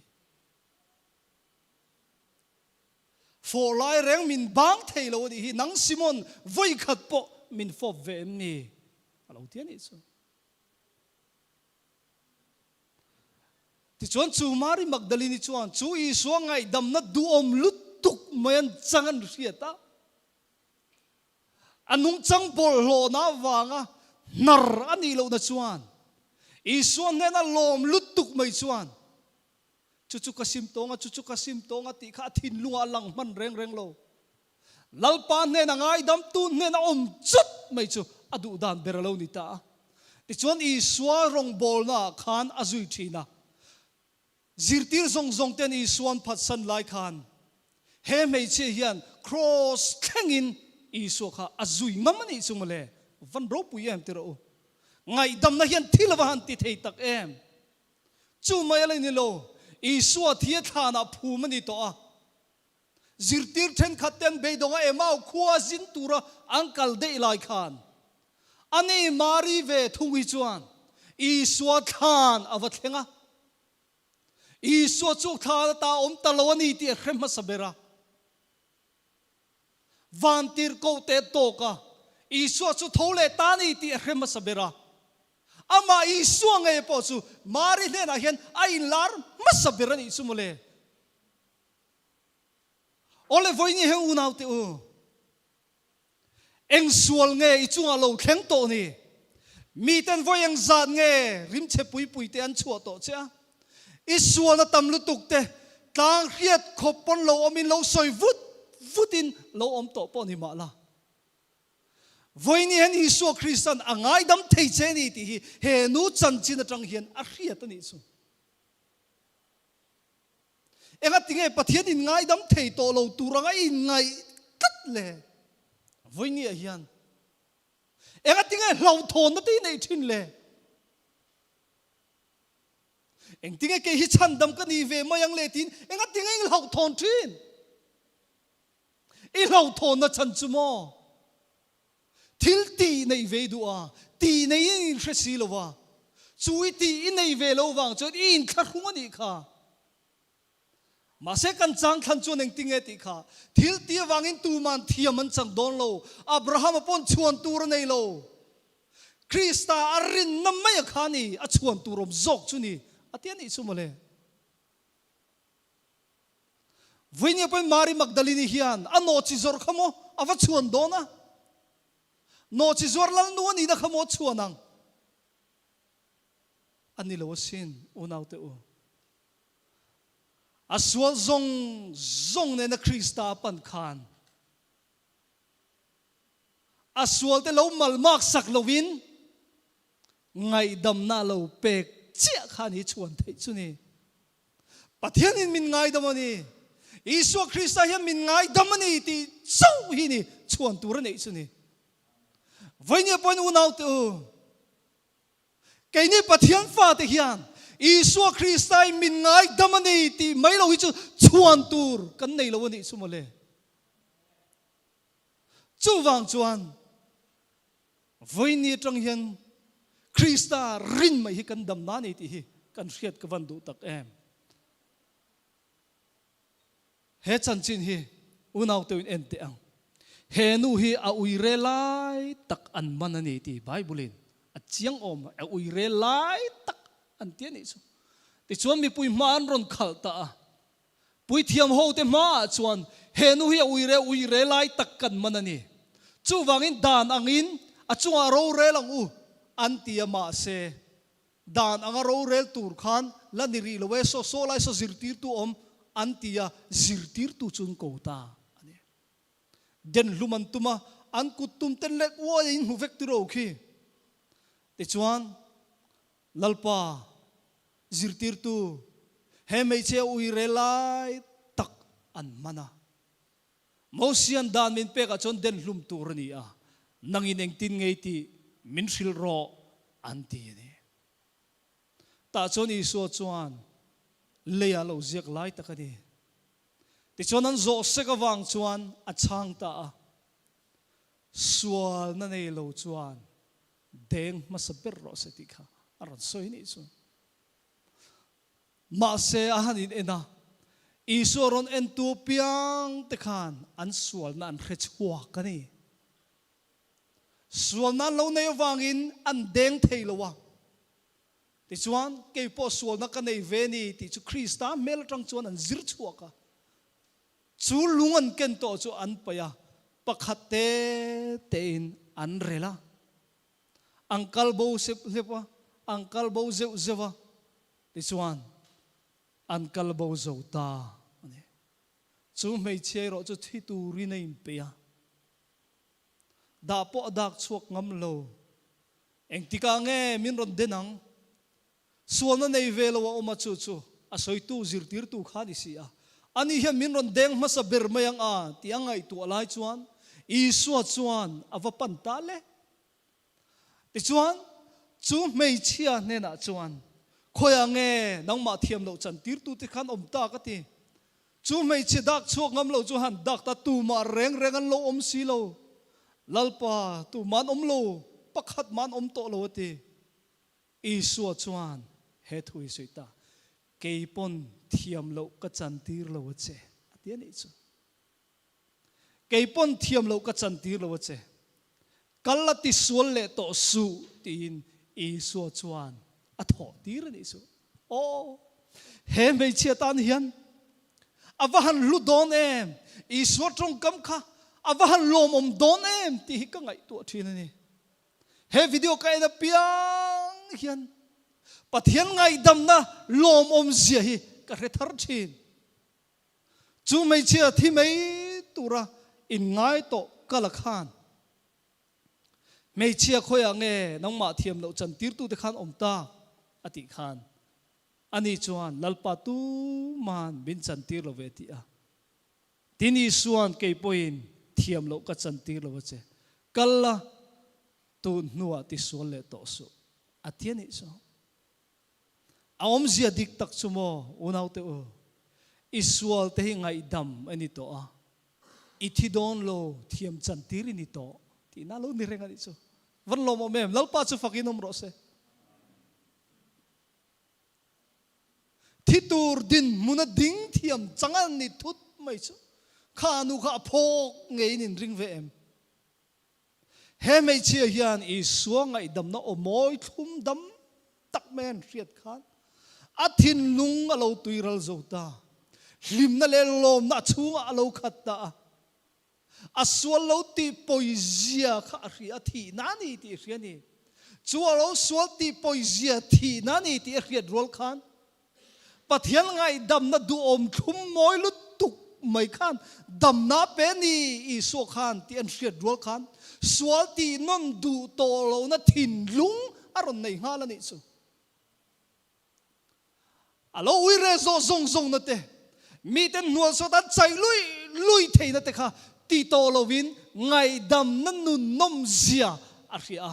Fawh lai reng min bang thei lo a nih hi, nang Simon vawikhat pawh min fawp ve em ni? A lo ti a nih chu. Tichuan chu Mari Magdalini chuan chu Isua ngaihdamna duhawm lutuk mai an chang an hriat a. A nungchang bawlhhlawhna avanga hnar a nih lohna chuan Isua hnena lawm lutuk mai chuan chu chu ka sim tawng a, chu chu ka sim tawng a tih kha a thinlungah a lang hman reng reng lo. Lalpa hnena ngaidamtu hnena awm chut mai chu a duh dan ber a lo ni ta a. Tichuan Isua rawngbawlnaah khan a zui thin a. Zirtir zawng zawng ten Isua'n phatsan lai khan he hmeichhia hian kraws thlengin Isua kha a zui ngam a nih chu mawle. Van ropui em ti rawh u. Ngaihdamna hian thil a va han ti thei tak em. Chu mai a la ni lo, Isua thi a thlanah phum a ni tawh a. Zirtir thenkhat ten beidawnga Emau khua zin tura an kal daih lai khan ani Mari ve thung hi chuan Isua thlan a va thleng a. Isua chu thlan ata awm ta lo a ni tih a hre hmasa ber a. Vantirhkoh te tawk a, Isua chu tho leh ta a ni tih a hre hmasa ber a. Amah Isua ngei pawh chu Mari hnenah hian a inlar hmasa ber a nih chu mawle. Awle vawiin he unaute u, eng sual nge i chungah lo thleng tawh ni? Miten vawi eng zat nge rimchhe pui pui te an chhuah tawh che a? I sualna tam lutuk te tlang hriat khawp pawn lo awmin lo sawi vut vutin lo awm tawh pawh ni mah la. Vawiin hian Isua Krista'n a ngaidam thei che ni tih hi he nu chanchin atang hian a hriat a nih chu. Engatinge Pathian in ngaidam thei tawh lo tur anga i inngaih tlat le? Vawinia hian engatinge hlauhthawnna te i neih thin le? Engtinge kei hi chhandam ka ni ve mai ang le tiin engatinge i hlauhthawn thin? I hlauhthawnna chhan chu maw? Thil tih neih ve i duh a, tih nei in inhre si lo va, chu i tih i nei ve lo vang chuan i inthlahrung a nih kha. Mahse kan chang thlan chuan engtinge tih kha, thil tih avangin tuman thiam an chang dawn lo, Abrahama pawn chhuan tur a nei lo. Krista a rinna mai a kha ni, a chhuan tur awm zawk chu ni, a ti a nih chu mawle. Vawinia pawhin Mari Magdalini hian a nawhchi zawrh kha maw a va chhuan dawn a? Nawhchi zuar lalnu a nihna kha maw a chhuan ang? A ni lo asin, unaute u. A sual zawng zawng nena Krista a pan khan a sualte lo malmak sak loin ngaihdamna a lo pek chiah khan hi chhuan theih chu ni. Pathianin min ngaidam a ni, Isua Krista hian min ngaidam a ni tih chauh hi ni chhuan tur a neih chu ni. Vawinia pawhin unaute u, keini Pathian fate hian Isua Krista in min ngaidam a ni tih mai lo hi chu chhuan tur kan nei lo a nih chu mawle. Chuvang chuan Vawiini atang hian Krista rin mai hi kan dam na ni tih hi kan hriat ka van duh tak em. He chanchin hi unau teuhin en teh ang. He nu hi a uire lai tak an man a ni tih Bible in a chiang awm a uire lai tak an ti a nih chu. Tichuan mipui hma an rawn khalh ta a. Puithiam hote hmaah chuan he nu hi a uire uire lai tak kan man a ni. Chuvangin dan angin a chungah rorel ang u an ti a mahse dan anga rorel tur khan la ni rih lo e saw saw lai saw zirtirtu awm an ti a zirtirtu chu an ko ta a ni. Den hlum an tum a an kut tum ten lek uai a inhmu vek tiro khi. Tichuan Lalpa zirtirtu he hmeichhia uire lai tak an man a. Mosian dan min pekah chuan den hlum tur a ni a, nangin engtin ngei tih min hrilh rawh an ti a ni. Tah chuan Isua chuan leiah lo ziak lai tak a ni. Tichuan an zawh sek avang chuan a chhang ta a, Sualna nei lo chuan Deng hmasa ber rawh se tih kha a rawn sawi nih chu. Mahse a han in en a, Isua rawn entu piang te khan an sualna an hre chhuak a ni. Sualna an lo nei avangin an deng thei lo a. Tichuan, kei pawh sualna ka nei ve ni tih chu Krista hmel atang chuan an zir chhuak a. Chu lung an ken tawh chu an paih a, pakhat te tein an rel a. An kal bo sep hlep a, an kal bo zeuh zeuh a, tichuan an kal bo zo ta a ni. Chu hmeichhia erawh chu thi turin a inpeih a, dah pawh a dak chhuak ngam lo. Engtikah nge min rawn den ang? Sualna nei ve lo a awm a, chu chu a sawitu zirtirtu kha a ni si a. Ani hian min rawn deng hmasa ber mai ang a tih a ngaihtuah lai chuan Isua chuan a va pan ta le. Tichuan, chu hmeichhia hnenah chuan, Khawiah nge nangmah thiam loh chantirtute khan awm ta ka ti. Chu hmeichhia dak chhuak ngam lo chu han dak ta tumah reng reng an lo awm si lo. Lalpa, tumah an awm lo, pakhat mah an awm tawh lo a ti. Isua chuan he thu hi sawi ta, Kei pawn thiam loh ka chantir lo a che, a ti a nih chu. Kei pawn thiam loh ka chantir lo a che, kal la tisual leh tawh suh, tiin Isua chuan a thawh tir a nih chu. Aw, he hmeichhia tan hian a va han hlu dawn em, Isua tawngkam kha a va han lawmawm dawn em tih hi ka ngaihtuah thin a ni. He video ka en apiang hian Pathian ngaihdamna lawmawm zia hi ka hre thar thin. Chu hmeichhia thi mai tura inngai tawh ka la khan hmeichhia khawiah nge nangmah thiam loh chantirtute khan awm tak a tih khan. Ani chuan, Lalpa tumahan min chantir lo ve ti a. Tin Isua'n kei pawhin thiam loh ka chantir lo a che. Kal la, tun hnuah tisual leh tawh suh, a ti a nih chu. A awmzia dik tak chu maw, unaute u, i sualte hi ngaihdam a ni tawh a, i thi dawn lo thiam chantir i ni tawh tihna lo ni reng a nih chu. Van lawmawm em? Lalpa chu fakin awm rawh se. Thi tur dinhmuna ding thiam chang a ni thut mai chu kha nu kha a phawk ngeiin in ring ve em? He hmeichhia hian Isua ngaihdamna aw mawi thlum dam tak mai an hriat khan a thinlung a lo tuiral zo ta. Hlimna leh lawmna a chhungah a lo khat ta a. A sual lo tih pawizia kha a hria, a thihna a ni tih a hria a ni. Chu a lo sual tih pawizia thihna a ni tih a hriat rual khan Pathian ngaihdamna duhawm thlum mawi lutuk mai khan damna pe ni Isua khan tih an hriat rual khan sual tih nawn duh tawh lohna thinlung a rawn nei nghal a nih chu. A lo ui reh zawh zawng zawngna te, miten hnualsawt an chaih lui lui theihna te kha ti tawh lovin ngaihdamna nun nawmzia a hria a.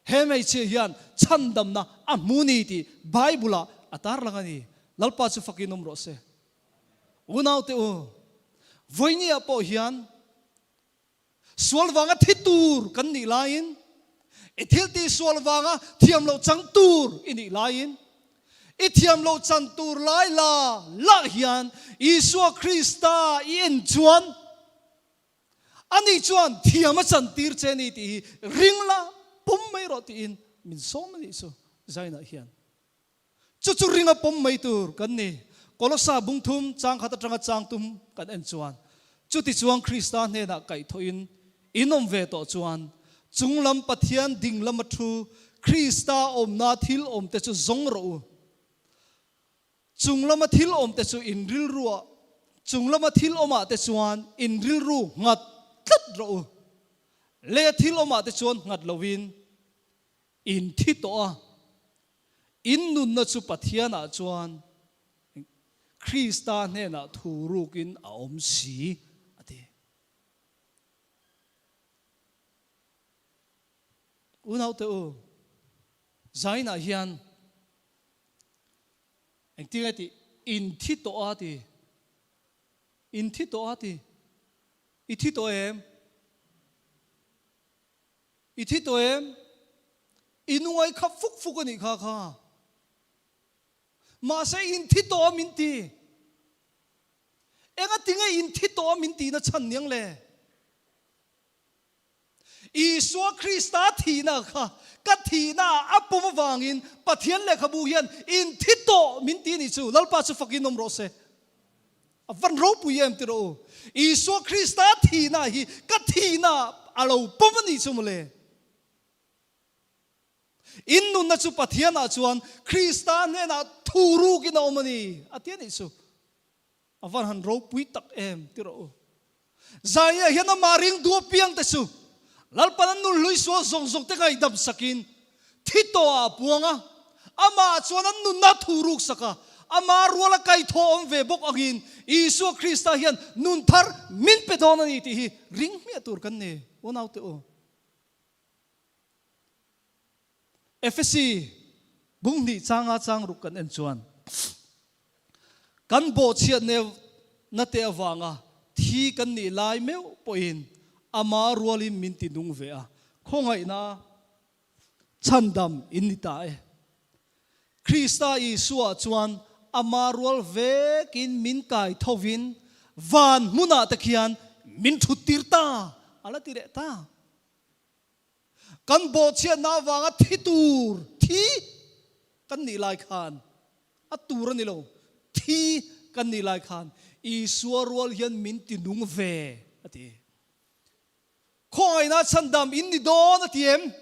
He hmeichhia hian chhandamna a hmu ni tih Bible-ah a tarlang a ni. Lalpa chu fakin awm rawh se. Unaute u, vawinia pawh hian Sual vanga thi tur kan nih laiin, i thil tih sual vanga thiam loh chang tur i nih laiin, i thiam loh chan tur lai la lah hian Isua Krista i en chuan ani chuan thiam a chan tir che ni tih hi ring la pawm mai rawh tiin min sawm a nih chu Zainah hian. Chu chu ringa pawm mai tur kan ni. Kolosa bung thum chang khat atanga chang tum kan en chuan, chuti chuan Krista hnenah kaihthawhin in awm ve tawh chuan, chunglam Pathian ding lama thu Krista awmna thil awmte chu zawng rawh u. Chunglama thil awmte chu in rilruah, chunglama thil awmah te chuan in rilru nghat tlat rawh u. Leia thil awmah te chuan nghat loin in thi tawh a. In nunna chu Pathianah chuan Krista hnenah thu rukin a awm si, a ti. Unaute u, zainah hian engtin nge tih? In thi tawh a ti. In thi tawh a ti. I thi tawh em? I thi tawh em? I nuai kha fuk fuk a nih kha kha. Mahse in thi tawh a min ti. Enga tinge in thi tawh a min tihna chhan niang le? Isua Krista thihna kha ka thihna ah a pawm avangin Pathian lehkhabu hian in thi tawh min ti a nih chu. Lalpa chu fakin awm rawh se. A van ropui em ti rawh u. Isua Krista thihna hi ka thihna a lo pawm a nih chu mawle. In nunna chu Pathianah chuan Krista hnenah thu rukin a awm a ni a ti a nih chu. A van han ropui tak em ti rawh u. Zaia hian amah ring duh apiang te chu Lalpan an nunhlui sual zawng zawng te ngaihdam sakin thi tawhah a puang a, amah chuan an nunna thu ruk sak a, ama ruala kaithaw awm ve bawk angin Isua Krista hian nun thar min pe dawn a ni tih hi ring hmiah tur kan ni, unaute u. Efesi bung hnih changa chang ruk kan en chuan kan bawhchhiat na te avanga thi kan nih lai meuh pawhin ama rualin min ti nung ve a, khawngaihna chhandam in ni ta e. Krista Isua chuan ama rual vekin min kai thovin van hmunah te khian min thut tir ta a la ti leh ta. Kan bawhchhiatna avanga thi tur, thi kan nih lai khan, a tur a ni lo, thi kan nih lai khan Isua rual hian min ti nung ve, a ti. Khawngaihna chhandam in ni dawn a ti em?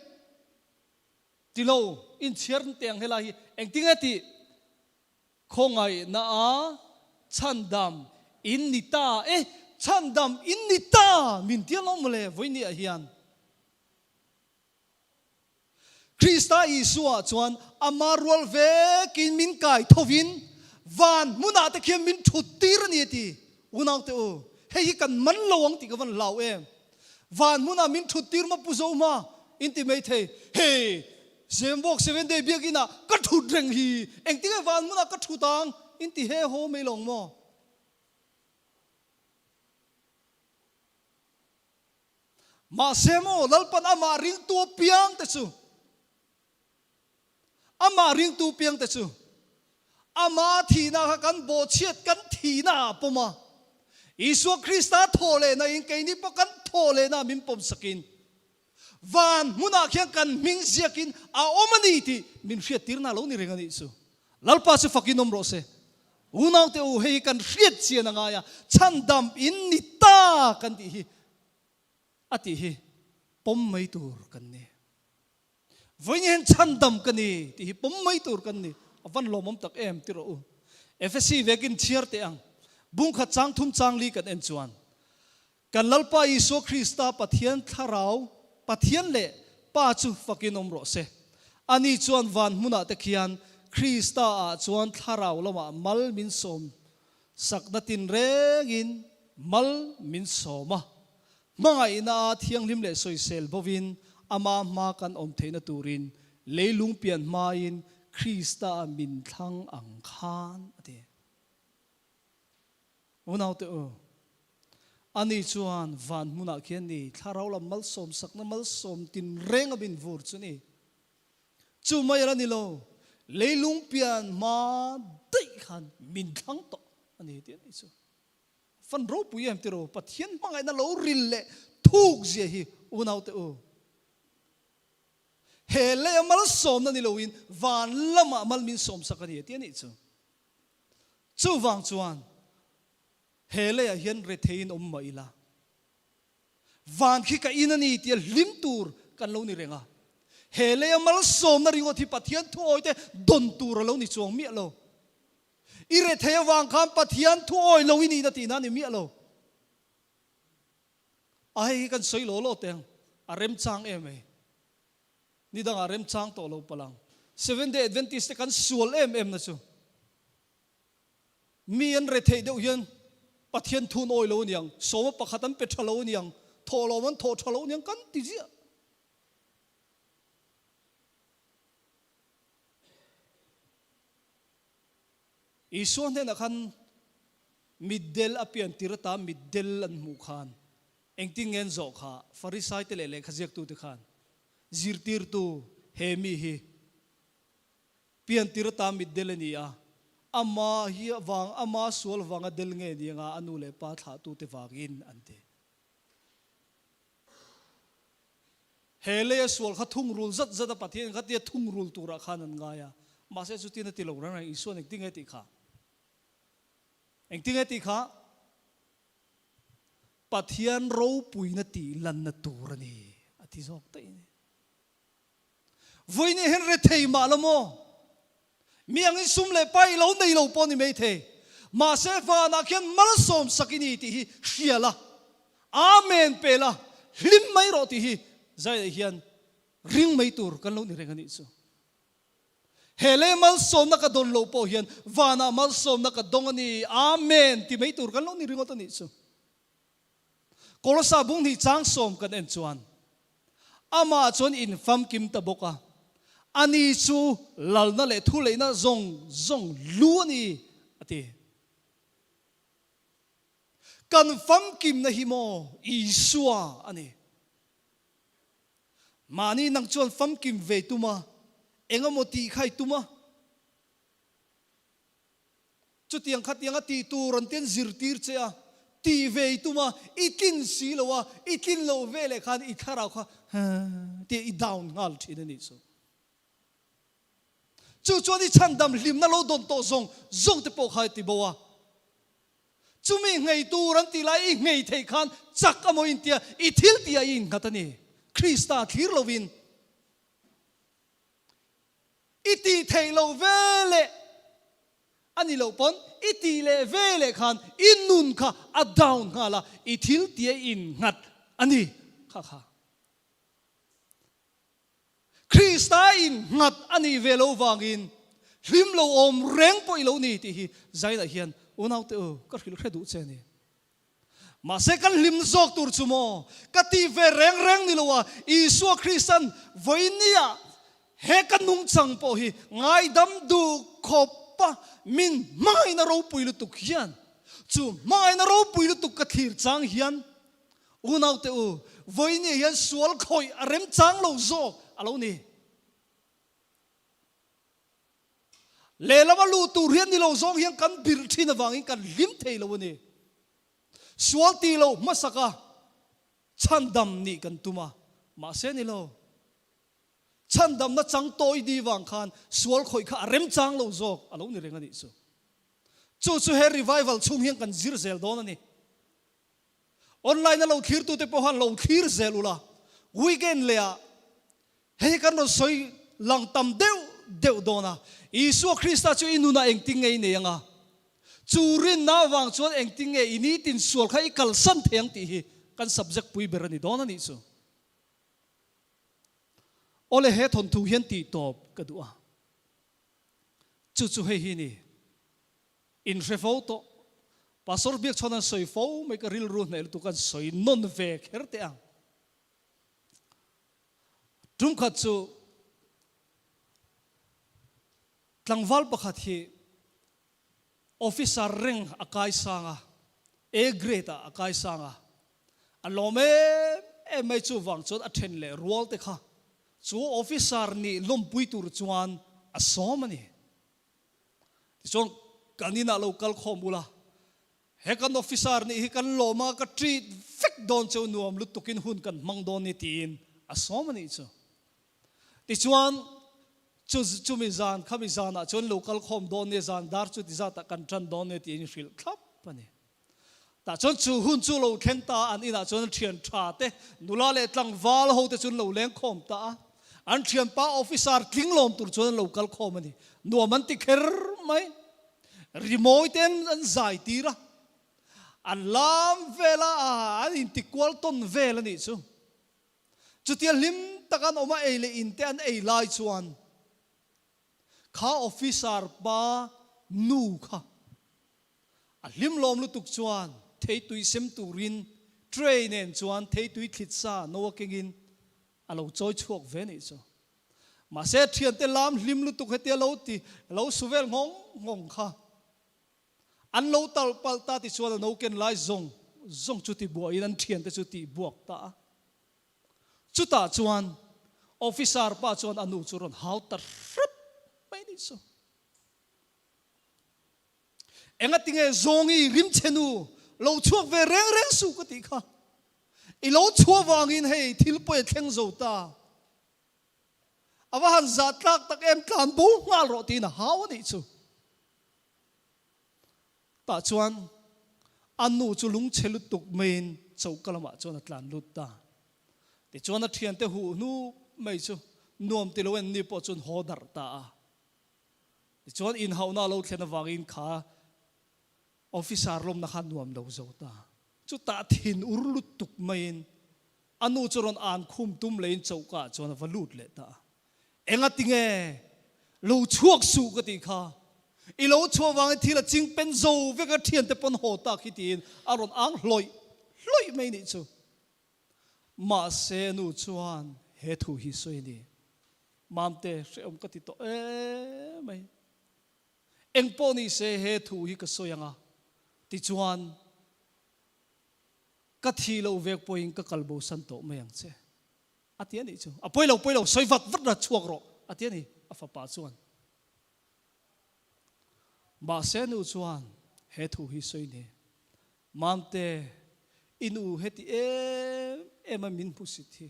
Ti lo, inchhiar teh ang helai hi engtin nge tih? Khawngaihna a chhandam in ni ta e, chhandam in ni ta min ti alawm mawle vawinia hian. Krista Isua chuan ama rual vekin min kai thovin van hmunah te khian min thut tir a ni a ti. Unaute u, hei hi kan man lo ang tih ka van hlau em. Van hmunah min thut tir maw Pu Zohma in ti mai thei. Hei, Zemvawk Seventh-day biakinah ka thut reng hi, engtinge van hmunah ka thut ang in ti he haw mai lo ang maw? Mahse maw Lalpan amah ringtu apiang te chu, amah ringtu piang te chu, amah thihna kha kan bawhchhiat kan thihna ah pawm a, Isua Krista thawh lehna in keini pawh kan thawh lehna min pawm sakin van hmunah khian kan hming ziakin a awm a ni tih min hriattirna lo ni reng a nih chu. Lalpa chu fakin awm rawh se. Unaute u, hei hi kan hriat chian a ngai a, chhandam in ni ta kan tih hi a tih hi pawm mai tur kan ni. Vawiin hian chhandam ka ni tih hi pawm mai tur kan ni. A van lawmawm tak em ti rawh u. Efesi vekin chhiar teh ang. Bungkhat chang thum chang li kan en chuan Kan Lalpa Isua Krista Pathian Thlarau, Pathian leh Pa chu fakin awm rawh se. Ani chuan van hmunah te khian Krista ah chuan Thlarau lamah mal min sawm sakna tinrengin mal min sawm a. Hmangaihna a thianghlim leh sawisel bovin ama hma kan awm theihna turin leilung pian hmain Krista ah min thlang ang khan a ti. Unaute u, ani chuan van hmunah khian ni thlarau lam malsawm sakna malsawm tinreng a min vur chu ni. Chu mai ala ni lo, leilung pian hma daih khan min thlang tawh a ni tih a nih chu. Fan ropui em tiraw, Pathian hmangaihna lo ril leh thuk zia hi unaute u. He leia malsawmna ni loin van lamah mal min sawmsak a ni tih a nih chu. Chuvang chuan he leiah hian retheiin awm mah ila, van khi ka in a ni tia hlim tur kan lo ni reng a. He leia malsawmna ringawt hi Pathian thuawi te dawn tur a lo ni chuang miah lo. I rethei avang khan Pathian thuawi lo i nihna tihna a ni miah lo. A hei hi kan sawi law law teh ang, a remchang em ei. Ni dangah remchang tawh lo palang. Seventh Day Adventist te kan sual em em na chu mi an retheih deuh hian Pathian thun awi lo aniang, sawma pakhat an pe tha lo aniang, thawhlawm an thawh tha lo aniang kan ti ziah. Isua hnenah khan mitdel a pian tir ata mitdel an hmuh khan Engtin nge an zawh kha? Farisaite leh lehkha ziaktute khan zirtirtu he mi hi piantir ata mitdel a ni a, ama hi vang, ama sual vanga del nge ni anga a nu leh pa thlahtute vangin an ti. He leia sual kha thungrul zat zat a Pathian kha tia thungrul turah khan an ngai a, mahse chutin a ti lo reng reng, Isuan engtin nge tih kha? Engtin nge tih kha? Pathian ropuina tih lanna tur a ni, a ti zawk daih a ni. Vawiin hian rethei mah la maw? Mi angin sum leh pai lo nei lo pawh ni mai thei. Mahse vanah khian malsawm sak i ni tih hi hria la, Amen pe la, hlim mai rawh tih hi zaiah hian ring mai tur kan lo ni reng a nih chu. He lei malsawmna ka dawn loh pawh hian vanah malsawmna ka dawng a ni, Amen ti mai tur kan lo ni ringawt a nih chu. Kolosa bung hnih chang sawm kan en chuan amah chuan in famkim ta bawk a, ani chu lalna leh thuleihna zawng zawng lu a ni a ti. Kan famkimna hi maw Isua a ni. Mahni nang chuan famkim ve tum a, eng emaw tih kha i tum a. Chutiang khatianga tih tur an tian zirtir che a, tih ve i tum a, i tlin si lo a, i tlin loh ve leh khan i thlarau kha tia i down nghal thin a nih chu. Chu chuan i chhandam hlimna lo dawn tawh zawng zawng te pawh kha i ti bo a. Chumi nghei tur an tih lai i nghei theih khan chak a maw intia i thil tih ah i innghat a ni. Krista thlir lovin i tih theih loh ve leh a ni loh pawn i tih leh ve leh khan i nun kha a down nghal a, i thil tih a innghat a ni kha kha. Krista innghat a nih ve lo vangin hlim lo awm reng pawh i lo ni tih hi Zainah hian unaute u ka hrilh hre duh che a ni. Mahse kan hlim zawk tur chu maw ka tih ve reng reng ni lo a, Isua Krista'n vawinia he ka nungchang pawh hi ngaidam duh khawpa min hmangaihna ropui lutuk hian chu hmangaihna ropui lutuk ka thlir chang hian Unaute u, vawinia hian sual khawih a remchang lo zawk a lo ni. Lehlama luh tur hian ni lo zawng hian kan birh thin avangin kan hlim thei lo a ni. Sual tih loh hmasaka chhandam nih kan tum a, mahse ni lo. Chhandamna chang tawi di vang khan sual khawih kha a remchang lo zawk a lo ni reng a nih chu. Chu chu he revival chhung hian kan zir zel dawn a ni. Online a lo thlirtute pawh khan lo thlir zel ula, weekend leh ah hei hi kan rawn sawi lang tam deuh deuh dawn a, Isua Krista chu i nunah engtin nge i nei anga, chu rinna avang chuan engtin nge i nitin sual kha i kalsan thei ang tih hi kan subject pui ber a ni dawn a nih chu. Awle he thawnthu hian tih tawp ka duh a, chu chu hei hi ni. In hre fo tawh. Pastor biak chuan an sawi fo mai ka rilru hnaih lutuk an sawi nawn ve kher teh ang. Tum khat chu tlangval pakhat hi officer rank a kai sang a, A grade ah a kai sang a, a lawm em em mai chuvang chuan a then leh rual te kha chu officer nih lawmpui tur chuan a sawm a ni. Tichuan, kan inah lo kal khawm ula, he kan officer nih hi kan lawm a, ka treat vek dawn cheu nuam lutukin hun kan hmang dawn ni tiin a sawm a nih chu. Tichuan, chu chumi zan khami zanah chuan lo kal khawm dawn nia, zan dar chu ti zatah kan tan dawn nia tiin hrilh thlap a ni. Tah chuan chu hun chu lo thleng ta a, an inah chuan an thian tha te, nula leh tlangval ho te chu an lo leng khawm ta a. An thianpa officer tling lawm tur chuan an lo kal khawm a ni. Nuam an ti kher mai. Rimawi te an zai tir a, an lam vel a, an intikual tawn vel a nih chu. Chutia hlim tak an awm a, ei leh in te an ei lai chuan kha officer pa nu kha A hlim lawm lutuk chuan theitui sem turin tray nen chuan theitui thlit sa no a kengin a lo chawi chhuak ve nih chu. Mahse thiante lam hlim lutuk hetia lo ti lo su vel nghawng nghawng kha an lo tal palh ta ti chuan a no ken lai zawng zawng chu ti buahin an thiante chu tih buak ta a. Chutah chuan officer pa chuan a nu chu rawn hau ta hrep mai nih chu. Engatinge Zawngi rimchhe nu lo chhuak ve reng reng suh ka tih kha. I lo chhuah vangin hei thil pawi a thleng zo ta. A va han zah tlak tak em tlan bo nghal rawh tiin a hau a nih chu. Tah chuan a nu chu lungchhe lutuk maiin choka lamah chuan a tlan lut ta. Tichuan a thiante huh hnu mai chu nuam ti lo en ni pawh chuan haw darh ta a. Tichuan inhauhna a lo thlen avangin kha officer lawmna kha nuam lo zo ta. Chutah thin ur lutuk maiin a nu chu rawn an khum tum leiin choka ah chuan a va lut leh ta a. Enga tinge lo chhuak suh ka tih kha. I lo chhuah vangin thil a ching pen zo vek a thiante pawn haw tak hi tiin a rawn ang hlawih hlawih mai nih chu. Mahse nu chuan he thu hi sawi a ni. Mamte, hrehawm ka ti tawh em mai. Eng pawh ni se he thu hi ka sawi ang a, tichuan ka thi lo vek pawhin ka kal bosan tawh mai ang che, a ti a nih chu. A pawi lo, pawi lo, sawi vat vat ra chhuak rawh, a ti a ni, a fapa chuan. Mahse nu chuan he thu hi sawi ni, Mamte, i nu heti em em a min hmusit hi.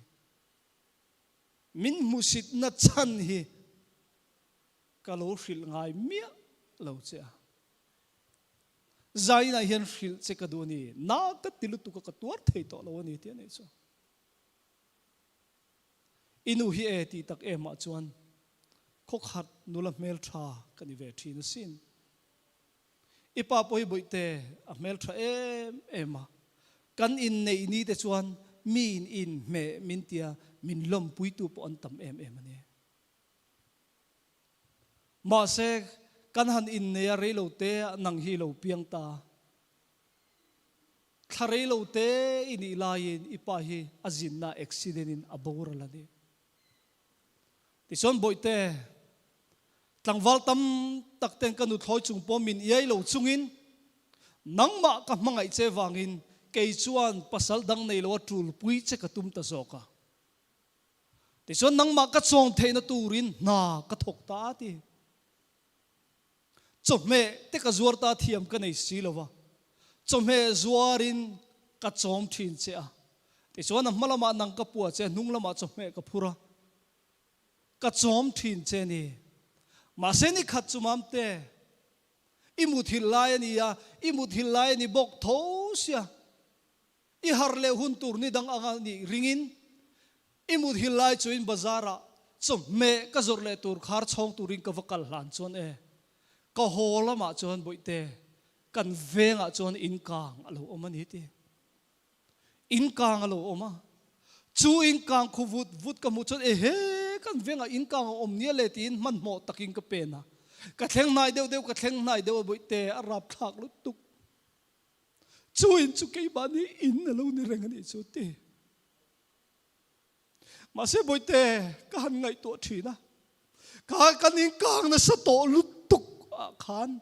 Min hmuhsitna chhan hi ka lo hrilh ngai miah lo che a. Zainah hian hrilh che ka duh a ni, na ka ti lutuk a ka tuar thei tawh lo a ni tih a nih chu. I nu hi e tih tak emah chuan khawkhat nula hmeltha ka ni ve thin asin. I pa pawh hi bawihte a hmel tha em em a, kan inneih ni te chuan mi in inhmeh min tia min lawmpuitu pawh an tam em em a ni. Mahse, kan han innei a reilo te ah nang hi i lo piang ta. Thla reilo te i nih laiin i pa hi a zinna accident in a boral a ni. Tichuan Bawihte, tlangval tam tak ten ka nuthlawi chung pawh min iai lo chungin nangmah ka hmangaih che vangin kei chuan pasal dang nei lo a tulpui che ka tum ta zawk a. Tichuan nangmah ka chawm theihna turin hna ka thawk ta a ti. Chawhmeh te ka zuar ta thiam ka nei si lo va, chawhmeh zuarin ka chawm thin che a. Tichuan a hma lamah nang ka pua che, hnung lamah chawhmeh ka phur a, ka chawm thin che ni. Mahse ni khat chu Mamte, i muthilh lai a ni a, i muthilh lai a ni bawk tho sia. I harh leh hun tur ni dang anga nih ringin i muthil lai chuin bazar-ah chawhmeh ka zawrh leh tur khar chhawng turin ka va kal hlan chuan e, ka haw lamah chuan Bawihte, kan vengah chuan in kang a lo awm a ni ti. In kang a lo awm a, chu in kang khu vut vut ka hmuh chuan ehe, kan vengah in kang a awm nia le tiin hmanhmawh takin ka pen a, ka thleng hnai deuh deuh ka thleng hnai deuh a Bawihte, a rapthlak lutuk. Chu in chu keimahni in a lo ni reng a nih chu ti. Mahse Bawihte ka han ngaihtuah thin a, kha kan inkang nasa tawh lutuk ah khan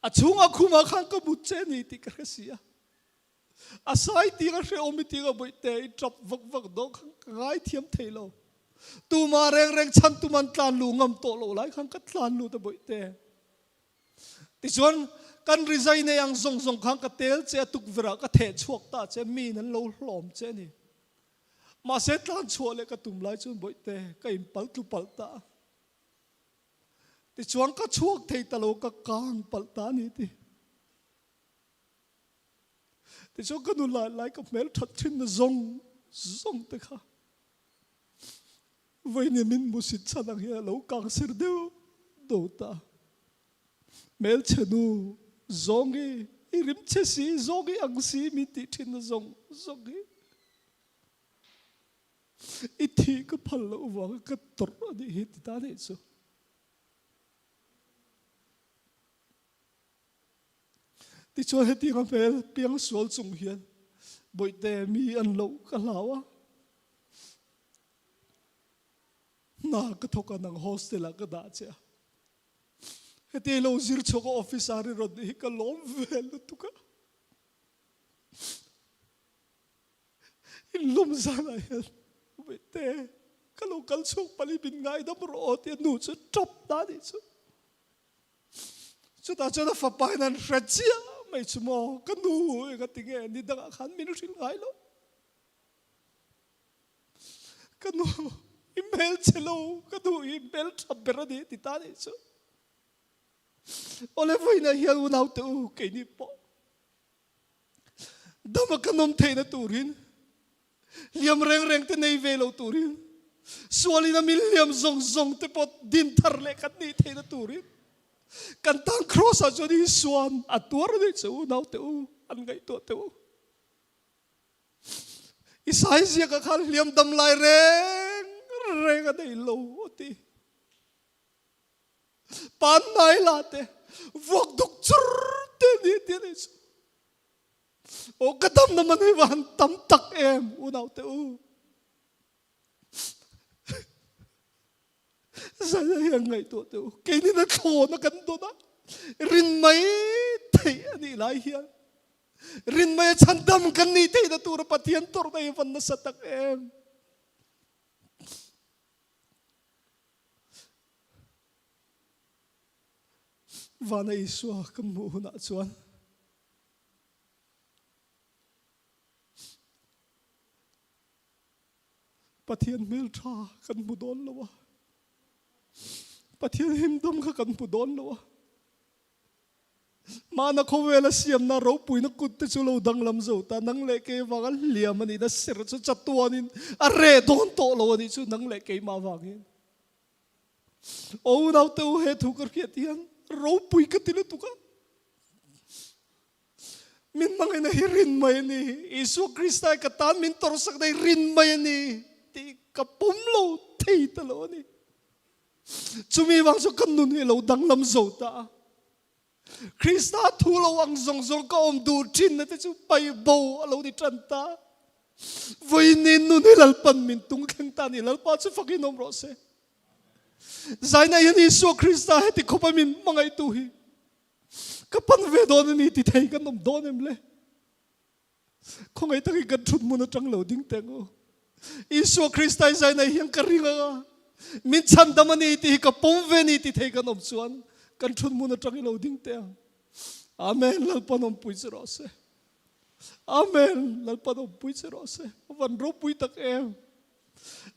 a chhungah khumah khan ka mut che ni tih ka hre si a. A sai tih ka hrehawm i tih ka Bawihte i tap vak vak dawn khan ka ngaithiam thei lo. Tumah reng reng chhan tum an tlan luh ngam tawh loh lai khan ka tlan lut a Bawihte. Tichuan, kan rizai nei ang zawng zawng khan ka tel che a, tukverh ah ka theh chhuak ta che, miin an lo hlawm che a ni. Mahse, tlan chhuah leh ka tum lai chuan Bawihte, ka inpal tlu palh ta a. Tichuan, ka chhuak thei ta lo, ka kang palh ta a ni ti. Tichuan, ka nu lai lai ka hmel that thin na zawng zawng te kha. Vawiin min musit chhan ang hian a lo kang ser deuh deuh ta. Hmelchhe nu zawng hi i rim che si, zawng hi ang si min tih thin na zawng zawng hi i thih ka phal loh vanga ka tawrh a nih hi ti ta nih chu. Tichuan hetiang a hmel piang sual chung hian Bawihte mi an loh ka hlau a. Hna ka thawk a nang hostel ah ka dah che a. Hetiang lo zir chhuak a office ah ri rawn nih hi ka lawm ve lutuk a. Inlawm zanah hian Bawihte ka lo kal chhuak palh i min ngaidam rawh aw tia nu chu tap ta nih chu. Chutah chuan a fapa in an hre chiah mai chu maw, ka nu eng a ti nge ni dangah khan min hrilh ngai lo. Ka nu i hmel che lo, ka nu i hmel tha ber a ni ti ta nih chu. Awle vawiinah hian unaute u keini pawh Dama kan awm theihna turin, hliam reng reng te nei ve lo turin, sualin a min hliam zawng zawng te pawh din thar leh kan nih theihna turin, kan tan Kraws ah chuan Isua'n a tuar a nih che u, naute u, an ngaihtuah teh u. Isai ziakah khan hliam dam lai reng reng a nei lo a ti. Pannai la te, vuak duk chur te ni ti a nih chu. Aw ka damna man hi va han tam tak em unau te u. Zaia hian ngaihtuah te u. Keinin a thlawn a kan dawn a, rin mai theih a nih lai hian rin mai a chhandam kan nih theihna tura Pathian tawrhna hi van nasa tak em. Vana Isua kan hmuh hunah chuan Pathian hmel tha kan hmu dawn lo a, Pathian himdam kha kan hmu dawn lo a. Mahna khawvela siamna ropuina kut te chu lo danglam zo ta, nang leh kei vanga hliam a nihna ser chu chatuanin a reh dawn tawh lo a nih chu nang leh keimah vangin. Aw unaute u he thu ka hriat hian ropui ka ti lutuk a. Min hmangaihna hi rin mai a ni, Isua Krista hi ka tan min tawrhsak na hi rin mai a ni tih ka pawm lo thei ta lo a ni. Chumi vang chu ka nun hi lo danglam zo ta a. Krista thu lo ang zawng zawng ka awm duh thin na te chu pai bo a lo ni tan ta. Vawiin nun hi Lalpan min tung thleng ta ni Lalpa chu fakin awm rawh se. Zaina hian Isua Krista heti khawpa min hmangaihtu hi ka pan ve dawn a ni ti thei kan awm dawn em le? Khawngaih takin kan thut hmun atang lo ding teh ang u. Isua Krista i zaina hian ka ring anga min chhandam a ni tih hi ka pawm ve ni ti thei kan awm chuan kan thut hmun atang i lo ding teh ang. Amen. Lalpan awmpui che rawh se. Amen. Lalpan awmpui che rawh se. Van ropui tak em.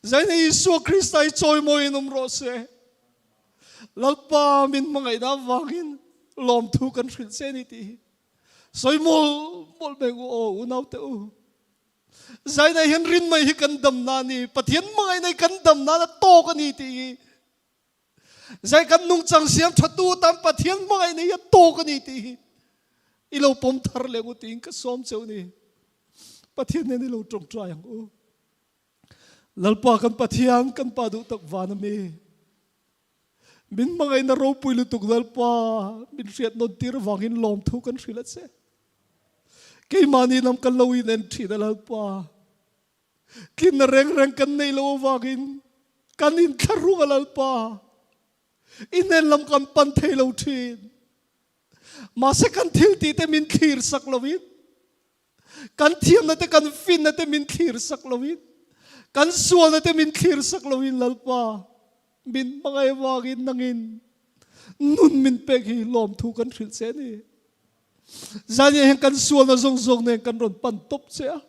Zaina Isua Krista i chawimawiin awm rawh se. Lalpa min hmangaihna avangin lawmthu kan hrilh che ni tih hi. Sawi mawlh mawlh mai u aw unau te u. Zaina hian rin mai hi kan dam na a ni. Pathian hmangaihna hi kan dam nan a tawk a ni tih hi. Zai kan nungchang siam thatu atan Pathian hmangaihna hi a tawk a ni tih hi i lo pawm thar leh ngu tiin ka sawm cheu ni. Pathian nen i lo tawngtai ang u. Lalpa kan Pathian kan Pa duh tak van a mi. Min hmangaihna ropui lutuk Lalpa min hriat nawn tir avangin lawmthu kan hrilh a che. Keimahni lam kan lo inen thin a Lalpa. Tlinna reng reng kan nei lo avangin kan inthlahrung a Lalpa. Inen lam kan pan thei lo thin. Mahse kan thil tih te min thlir sak loin Kan thiamna te kan finna te min thlir sak loin, kan sualna te min thlir sak loin Lalpa min hmangaih avangin nangin nun min pek hi lawmthu kan hrilh che a ni. Zania hian kan sualna zawng zawng nen kan rawn pan tawp che a.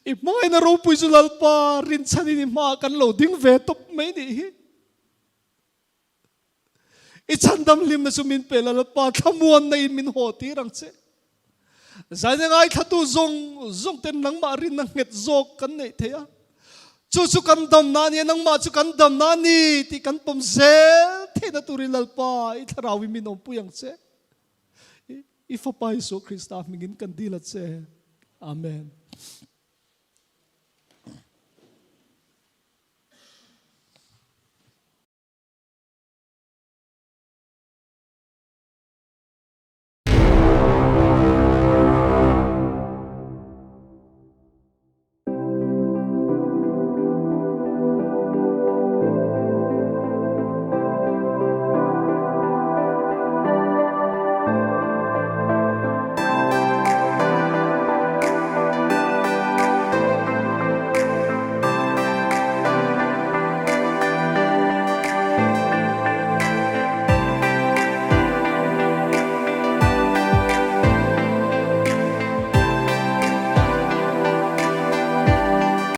I hmangaihna ropui chu Lalpa rinchhanin i hmaah kan lo ding ve tawp mai nih hi. I chhandam hlimna chu min pe la, Lalpa thlamuanna in min haw tir ang che. Zaina ngaithlatu zawng zawng ten nangmah rinna nghet zawk kan neih thei a. Chu chu kan damna a ni a, nangmah chu kan damna a ni tih kan pawm zel theihna turin Lalpa i thlarau in min awmpui ang che. I Fapa Isua Krista hmingin kan dil a che. Amen.